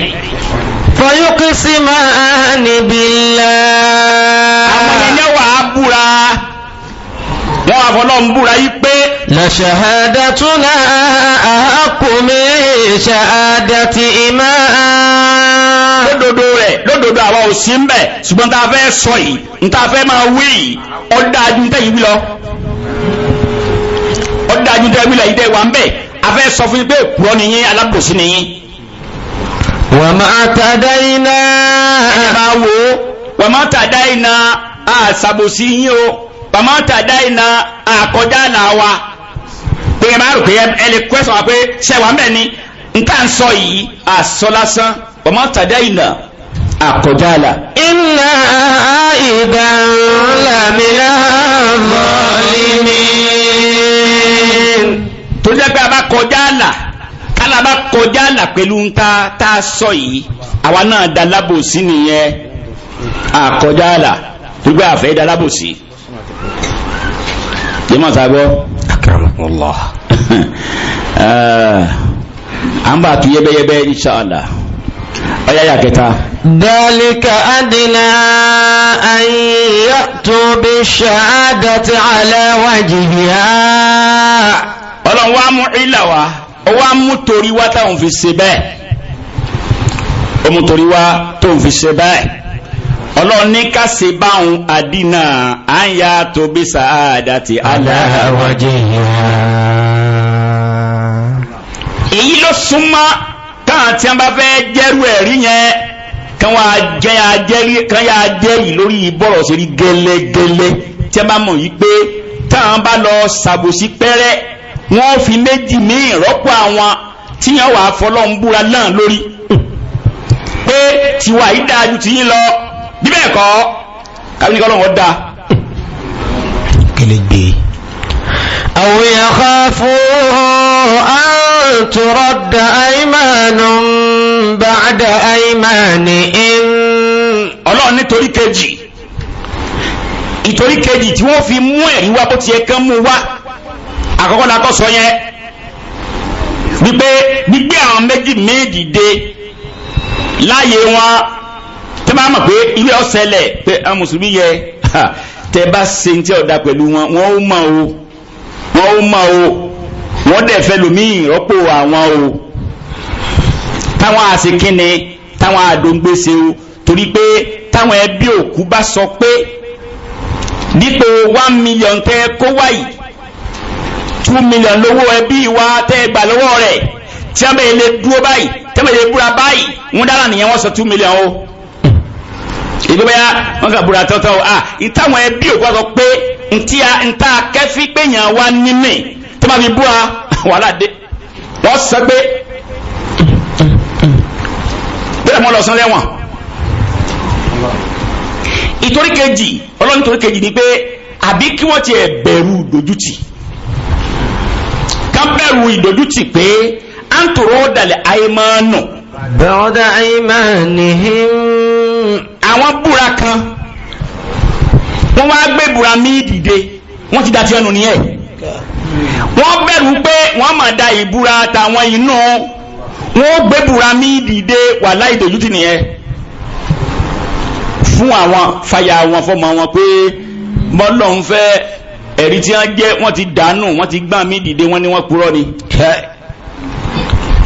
Fayuqsimani billah. Àwọn ẹni wà á búra, wọ́n wà fọlọ́ ń búra yí pé. La shahadatuna ahaqqu min shahadatihima. Lódodo rẹ̀, lódodo àwa ò sí ń bẹ̀, ṣùgbọ́n tá a fẹ́ sọ yìí, n tá a fẹ́ máa wí yìí, ó dáa ju tẹ́yìn wí lọ, ó dáa ju tẹ́yìn wí lọ. Yìí tẹ́ wà ń bẹ̀, a fẹ́ sọ fún yín pé òpùrọ́ ni yín, alábòsí ni yín. Wa ma tadayna. Ẹ máa wo wa ma tadayna, àṣàbòsí yín o, wa ma tadayna, àkọjá là wa. Pé ẹ máa rò pé ẹ lè kó ẹ̀sán wa pé ṣẹ wà ń bẹ̀ ni n tá n sọ yìí, àsọ lásán. Wa ma tadayna, àkọjá là. Inna idhan lamina zalimin. Tó jẹ́ pé a bá kọjá là, kálá bá kọjá là pẹ̀lú ń ta tá a sọ yìí, àwa náà da lábòsí nìyẹn. Àkọjá là gbígbé àfẹ́ da lábòsí. Jẹ́mọ̀ sábọ́. Akramakumullah. À ń bá a tu yẹ́bẹ́yẹ́bẹ́ inshallah. Ọ̀yá yà kẹta. ذلك أدنى أن يأتوا بالشهادة على وجهها. Ọlọ́run wa mú ìlà wa, ó wá mú torí wá táwọn fi ṣe bẹ́ẹ̀, ó mú torí wá tóun fi ṣe bẹ́ẹ̀. Ọlọ́run ní ká ṣe báwọn àdínà à ń ya tóbi sàádà ti على àlà. وجهها. Èyí ló súnmọ́ káwọn tí wọ́n bá fẹ́ jẹ́rú ẹ̀rí yẹn Kán wá jẹ́ ajẹ́rí kán yá ajẹ́rìí lórí bọ́rọ̀ ṣe rí gẹ́lẹ́gẹ́lẹ́ tí a bá mọ̀ yìí pé táwọn bá lọ ṣàbòsí pẹ́rẹ́ wọ́n fi méjì míì rọ́pò àwọn tíyàn wà fọlọ́ ń búra náà lórí pé tiwa yìí dáa ju tiyín lọ bí bẹ́ẹ̀ kọ́ kábíyí kọ́ lọ́wọ́ dáa. Kele gbé. أو يخافوا أن ترد أيمان بعد أيمانهم. Ọlọ́run nítorí kejì, ìtorí kejì tí wọ́n fi mú ẹ̀rí wá bó ti yẹ kán mú wá, àkọ́kọ́ la kọ́ sọ yẹn wípé gbígbé àwọn méjì méjì dé láàyè wọn tí wọ́n mọ̀ pé ilé ọ̀sẹ̀lẹ̀ pé àwọn mùsùlùmí yẹ tẹ́ bá ṣe ní tí ọ̀dà pẹ̀lú wọn, wọ́n ó mọ̀ o, wọ́n ó mọ̀ o, wọ́n dẹ̀ fẹ́ lómi ìrọ́pò àwọn o, táwọn àṣekínni táwọn àdóńgbèsè o, torí pé táwọn ẹbí òkú bá sọ pé dípò 1 million tẹ́ kó wáyìí, 2 million lówó ẹbí wa tẹ́ gbà lọ́wọ́ rẹ̀, tí wọ́n bẹ̀ lè dúró báyìí, tí wọ́n bẹ̀ lè búra báyìí, wọ́n dára nìyẹn, wọ́n sọ 2 million o. Ìgbé bẹ́yà wọ́n kà búra tọ́tọ́ o, ah, ìtàwọn ẹbí òkú wa sọ pé ntí a ntá kẹfí pé yàn wá nímì tí wọ́n fi búra, wàhálà dé, wọ́n sọ pé bẹ́ẹ̀ mọ́ lọ sán lẹ́wọ̀n. Ìtorí kejì, Ọlọ́run ìtorí kejì ni pé àbí kí wọ́n ti bẹ̀rù ìdójútì, ká bẹ̀rù ìdójútì pé à ń tòrò dalẹ̀ àìmánù. بعد أيمانهم. Àwọn búra kan, wọ́n wá gbé búra míì dìde, wọ́n ti da tiẹ̀ nù nìyẹn. Wọ́n bẹ̀rù pé wọ́n máa da ìbúra tàwọn inú, wọ́n gbé búra míì dìde, wàhálà ìdójútì nìyẹn fún àwọn fàyà wọn fọmọ wọn pé bọ́lọ̀ ń fẹ́ ẹ̀rí tí wọ́n jẹ́, wọ́n ti dànù, wọ́n ti gbá mi dìde, wọ́n ní wọ́n purọ́ ni.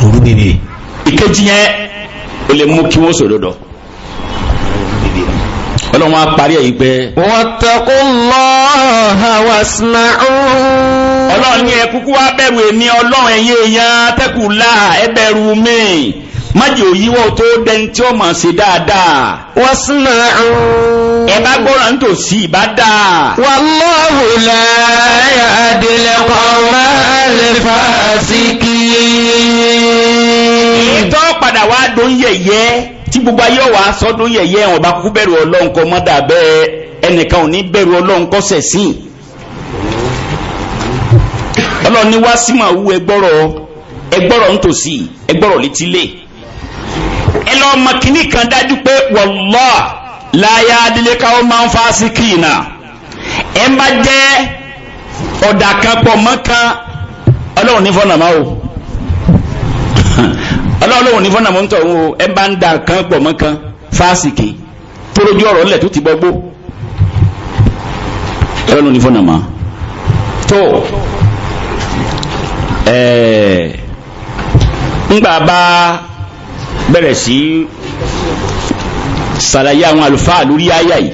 Òru bèbè. Ìkejì yẹn ó lè mú kí wọ́n sòdodo. Ọlọ́run á parí ẹ̀ yìí pé. واتقوا الله واسمعوا. Ọlọ́run ní ẹ kúkú wá bẹ̀rù èmi Ọlọ́run, ẹ̀yin èèyàn tẹ́kù láà, ẹ bẹ̀rù mi, májè òyíwọ́ tó dẹni tí ó mọ̀ sí dáadáa. واسمعوا. Ẹ bá gbọ́ràn nítòsí ìbá dáa. والله لا يهدي القوم الفاسقين. Tó padà wá dún yẹ̀yẹ́ tí gbogbo ayé wà sọ́dún yẹ̀yẹ́ wọn bá kúkú bẹ̀rù Ọlọ́run kọ́ mọ́dà bẹ́ẹ̀, ẹnìkan ò ní bẹ̀rù Ọlọ́run kọ́ sẹ̀sìn. Ọlọ́run ní wá símọ̀ wú, ẹgbọ́rọ̀, ẹgbọ́rọ̀ nítòsí, ẹgbọ́rọ̀ létílé, ẹ lọ mọ kínní kan dájú pé wallah la yahdil qawmal fasiqina, ẹ má jẹ́ ọ̀dà kan pọ̀ mọ́ kan, Ọlọ́run ní fọ́nà máa o, Ọlọ́run ní fọ́nà mọ́ ń tọ̀ o, ẹ bá ń da kan pọ̀ mọ́ kan fásìkì tó lójú ọ̀rọ̀ ńlẹ̀ tó ti bọ́ gbó, Ọlọ́run ní fọ́nà mọ́ tó ńgbà bá bẹ̀rẹ̀ sí ṣàlàyé àwọn àlùfáà lórí àyà yìí,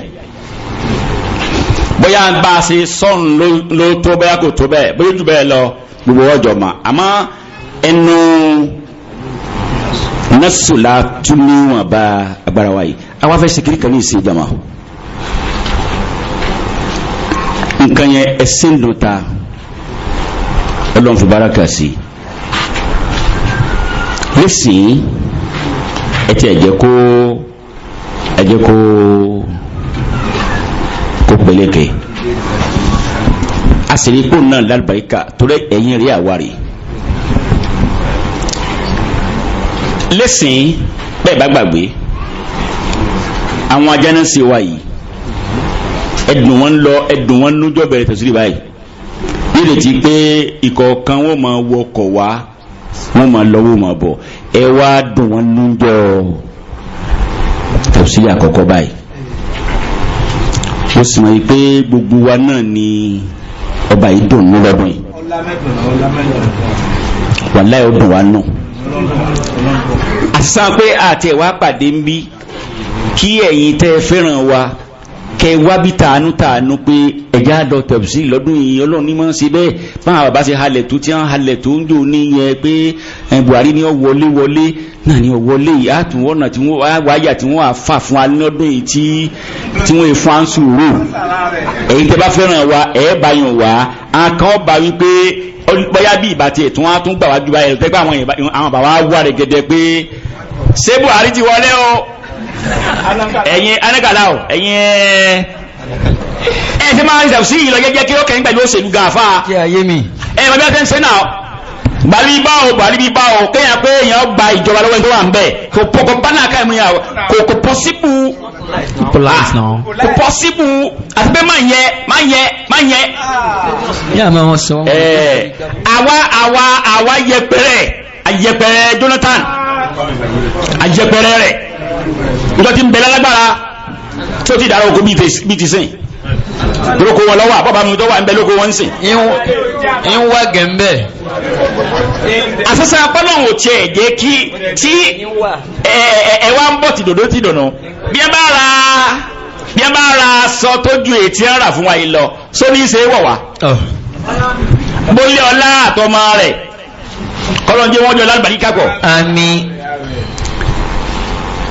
bóyá bá a ṣe sọ́run ló tó, bóyá kò tó bẹ́ẹ̀, bóyá jù bẹ́ẹ̀ lọ, gbogbo ọjọ́ mọ́, àmọ́ ẹnu násùlá tún níwọ̀n bá agbára wa yìí, àwa fẹ́ ṣe kiri kan ní ìsìn ìjàmà nǹkan yẹn, ẹsẹ̀ ń dùn ta, Ọlọ́run fi báràkà sí nísìnyí. Ẹ ti ẹ jẹ́ kó ẹ jẹ́ kó peléke, a sì rí kó náà lálùbáríkà torí ẹ̀yìn rí àwárí lẹ́sìn bẹ́ẹ̀ bá gbàgbé àwọn ajánásí wa yìí, ẹdùn wọn lọ, ẹdùn wọn nújọ bẹ̀rẹ̀ tẹ̀sílì báyìí, nírètí pé ìkọ̀ọ̀kan wọn máa wọkọ̀ wá, wọn máa lọ, wọn máa bọ̀, ẹ wá dùn wọn nújọ tẹ̀sílì àkọ́kọ́ báyìí. Ó sì mọ̀ pé gbogbo wa náà ni ọba yìí dùn ní lọ́dún yìí, wàláhì ó dùn wá nù àṣìṣàn pé àti ẹ̀wá pàdé ń bí kí ẹ̀yin tẹ́ fẹ́ràn wa. Kẹ wá bí tàánú tàánú pé ẹ̀já lọ tẹ̀sí lọ́dún yìí, Ọlọ́run ní máa ń ṣe bẹ́ẹ̀. Báwọn bàbá ṣe halẹ̀ tó tí wọ́n halẹ̀ tó ń jò ní yẹn pé Buhari ní ó wọlé wọlé náà ní ó wọlé yìí, àtúwọ̀nà tí wọ́n wáyà tí wọ́n á fà fún wa lọ́dún yìí tí wọ́n fún wa ń sùúrù. Èyí tẹ́ bá fẹ́ràn wa ẹ̀ bá yàn wá, àkàn ọba wípé bóyá bí ìbá tiẹ̀ tún wá tún gbà wá ju báyìí tẹ́gbà àwọn bàbá wà rẹ̀ gẹ́gẹ́ pé ṣé Buhari ti wọlé o, ẹ̀yin anagala o, ẹ̀yin ẹ̀ ṣe máa ń ṣàfùsí yìí lọ jẹ́jẹ́ kí ó kẹ́yìn pẹ̀lú òṣèlú gàáfà ẹ̀ mọ̀ bí wọ́n ṣe ń ṣe náà. Gbàlí bá o, gbàlí bá o, kéèyàn pé èèyàn gba ìjọba lọ́wọ́ ẹni tó wà ń bẹ̀ kò pọ̀ bá náà káyọ̀ mú yà kò pọ́síbù, kò pọ́síbù àti pé má yẹ má yẹ má yẹ. Àwa àwa àwa yẹpẹrẹ ayẹpẹrẹ Jonathan ayẹpẹrẹ rẹ nígbà tí ń bẹ lálágbára tí ó ti dára oko bíi ti sìn lóko wọn lọ́wọ́ àbọ̀bá mi tó wà ń bẹ lóko wọn ń sìn. Ń wá gẹ̀mbẹ̀. Àṣẹṣe apọ́lọ́hún ò tiẹ̀ jẹ́ kí tí ẹ wá ń bọ̀ tí dòdó tí dòdò bí ẹ bá ra bí ẹ bá ra aṣọ tó ju ètí ẹ rà fún wa yìí lọ sóní ṣe é wọ̀ wá. Bólé ọlá àtọmọ rẹ̀ kọ́lọ́njẹ́ wọ́n jọ lálùbárí kápọ̀. Àmín.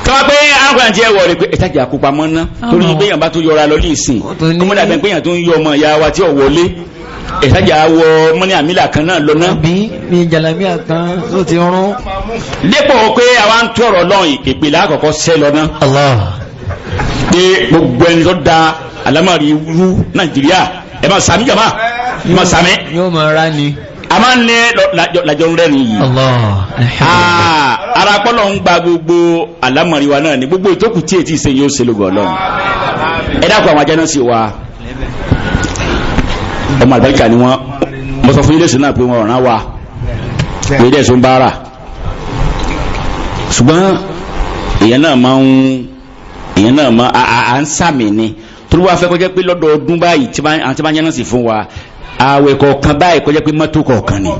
Tọ́wọ́ pé arákùnrin àti ẹwọ̀ rẹ̀ pé ẹ̀tàjà àkópamọ́ ná torí pé èèyàn bá tó yọra lọ ní ìsìn kọ́mọ́dà bẹ́ẹ̀ pé èèyàn tó ń yọ ọmọ ìyá wa tí ò wọlé ẹ̀tàjà wọ mọ́ní àmìlà kan náà lọ ná. Bí mi jàlámíà kan tó ti rún. Dépò pé àwa ń tọrọ lọ́hùn ìpìlẹ̀ àkọ́kọ́ sẹ́ lọ ná. Allah. Pé gbogbo ẹni tó da àlámọ̀rí rú Nàìjíríà ẹ máa sàmì jàmá ẹ máa sàmì. Yóò máa rá ni. A máa ń ní làjọ ń rẹ́rìn yìí. Allah. Ara pọ́lọ̀ ń gba gbogbo àlámọ̀rí wa náà ní gbogbo ìtókù tí ètí ìsẹ́yìn yóò ṣe lógo Ọlọ́run. Ẹ dákun àwọn ajá náà sì wá ọmọ àlùbáríkà ni wọ́n. Mo sọ fún ilé ìsìn náà pé wọ́n ràn wá pé ilé ìsìn ń bára, ṣùgbọ́n èèyàn náà máa ń èèyàn náà máa à ń sàmì ni torí wàá fẹ́ kọjá pé lọ́dọọdún báyìí tí àwọn tí wọ́n yẹn náà sì fún wa ààwẹ̀ kọ̀ọ̀kan báyìí kọjá pé mọ́tò kọ̀ọ̀kan ni.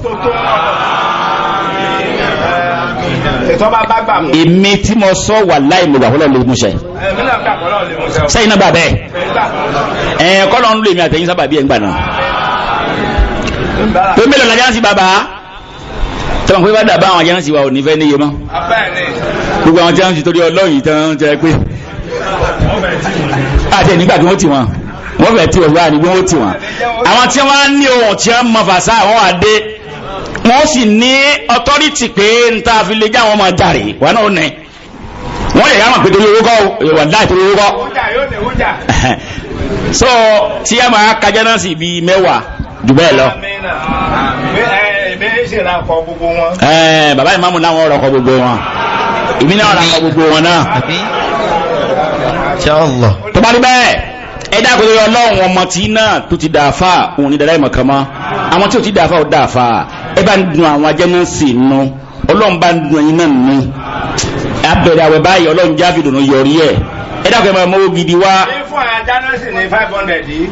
Èmi tí mo sọ wà láì mo gbà fọlọ́ lè mú ṣẹ. Sẹ́yìn náà bà bẹ́ẹ̀ ẹ̀ kọ́ lọ́n ń lo èmi àtẹ̀yìn sábà bí ẹ̀ ń gbà náà. Pé mélòó la jáǹsì bàbá tọ́wọ́n pé bá dàbá àwọn jáǹsì wa ò ní fẹ́ níye mọ́. Gbogbo àwọn jáǹsì torí ọlọ́yìn tán jẹ́ pé àti ẹ̀ nígbà tí wọ́n ti wọn wọ́n fẹ́ tí wọ́n wá ní bí wọ́n ti wọn. Àwọn tí wọ́n ní ohun tí wọ́n mọ fàṣà àwọn wà dé wọ́n sì ní ọtọ́rìtì pé n ta fi lè já àwọn ọmọ jàre wọn náà ní wọ́n lè yára pé torí owó kọ́ wà láì torí owó kọ́. So tí a máa kájá náà sì bíi mẹ́wàá jù bẹ́ẹ̀ lọ. Bàbá ìmáàmù náà wọ́n rọkọ gbogbo wọn, èmi náà rọkọ gbogbo wọn náà. Tó bá rí bẹ́ẹ̀ ẹ dákun lórí Ọlọ́run ọmọ tí náà tó ti dàáfà òun ní dàdá ìmọ̀kan mọ́, àwọn tí ò ti dàáfà ò dàáfà. Ẹ bá ń dun àwọn ajẹ́ náà sì nu, Ọlọ́run bá ń dun ẹyin náà nù. Abẹ̀rẹ̀ àwẹ̀ báyìí Ọlọ́run jáfe dùnú yọrí ẹ̀. Ẹ dákun ẹ máa mọ́wó gidi wá.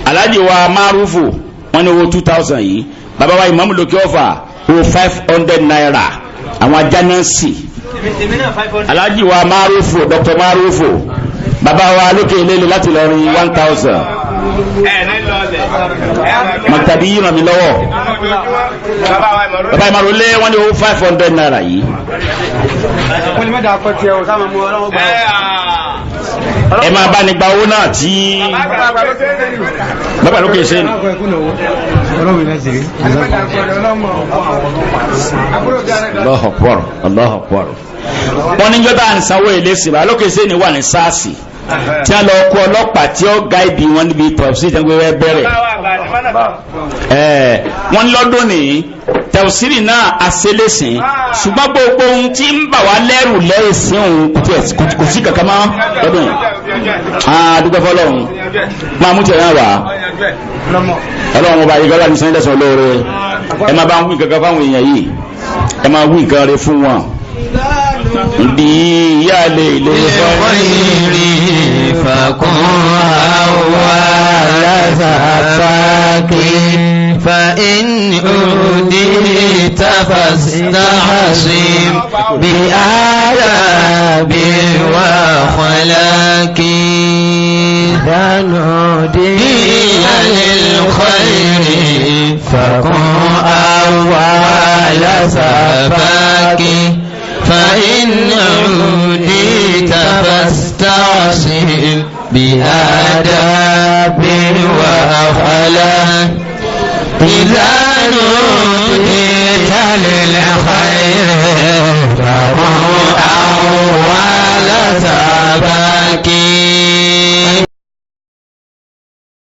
Alhaji wa Marufu wọ́n ní owó 2000 yìí, bàbá wa Ìmáàmù Lókè Ọ̀fà owó 500 naira àwọn ajá náà sì. Alhaji wa Marufu, Dr. Marufu, bàbá wa lókè ilé láti lọ rin 1000. Mọ̀tàbí yìí ràn mí lọ́wọ́. Bàbá ìmọ̀rún lé wọ́n ní owó 500 naira yìí. Ẹ máa bá ní gba owó náà tí bàbá lókè ṣe ni. Allahu Akbar, Allahu Akbar. Wọ́n ní jọ́tà ń sanwó ilé sí bàbá lókè ṣe ni wà ní sáàsì tí a lọ kó ọlọ́pàá tí ó gáìdì wọn níbi tọ̀sí ìtẹ́gbẹ́ bẹ̀rẹ̀. Wọ́n lọ́dún ní tẹ̀síìrì náà aṣẹ́lẹ̀sìn, ṣùgbọ́n gbogbo ohun tí ń bà wá lẹ́rù lẹ́sìn òun kò sí kankan mọ́ lọ́dún yìí. Dúpẹ́ fọlọ́run máa mú tiẹ̀ náà wá. Ọlọ́run ọba yìí gbọ́dọ̀ ní sẹ́yìn lẹ́sàn lóore. Ẹ máa bá ń wí kankan fáwọn èèyàn yìí, ẹ máa wí nǹkan rẹ fún wọn. Ìdí ìyá lè lè fọ́nrì fàkún àwọ̀ aláfàfàkì fa in udita fastahsim bí àdàbí wà khalaqi. إذا نودي للخير فكن أول سباك، فإن عوديت فاستعصم بآداب وأخلاق. إذا نوديت للخير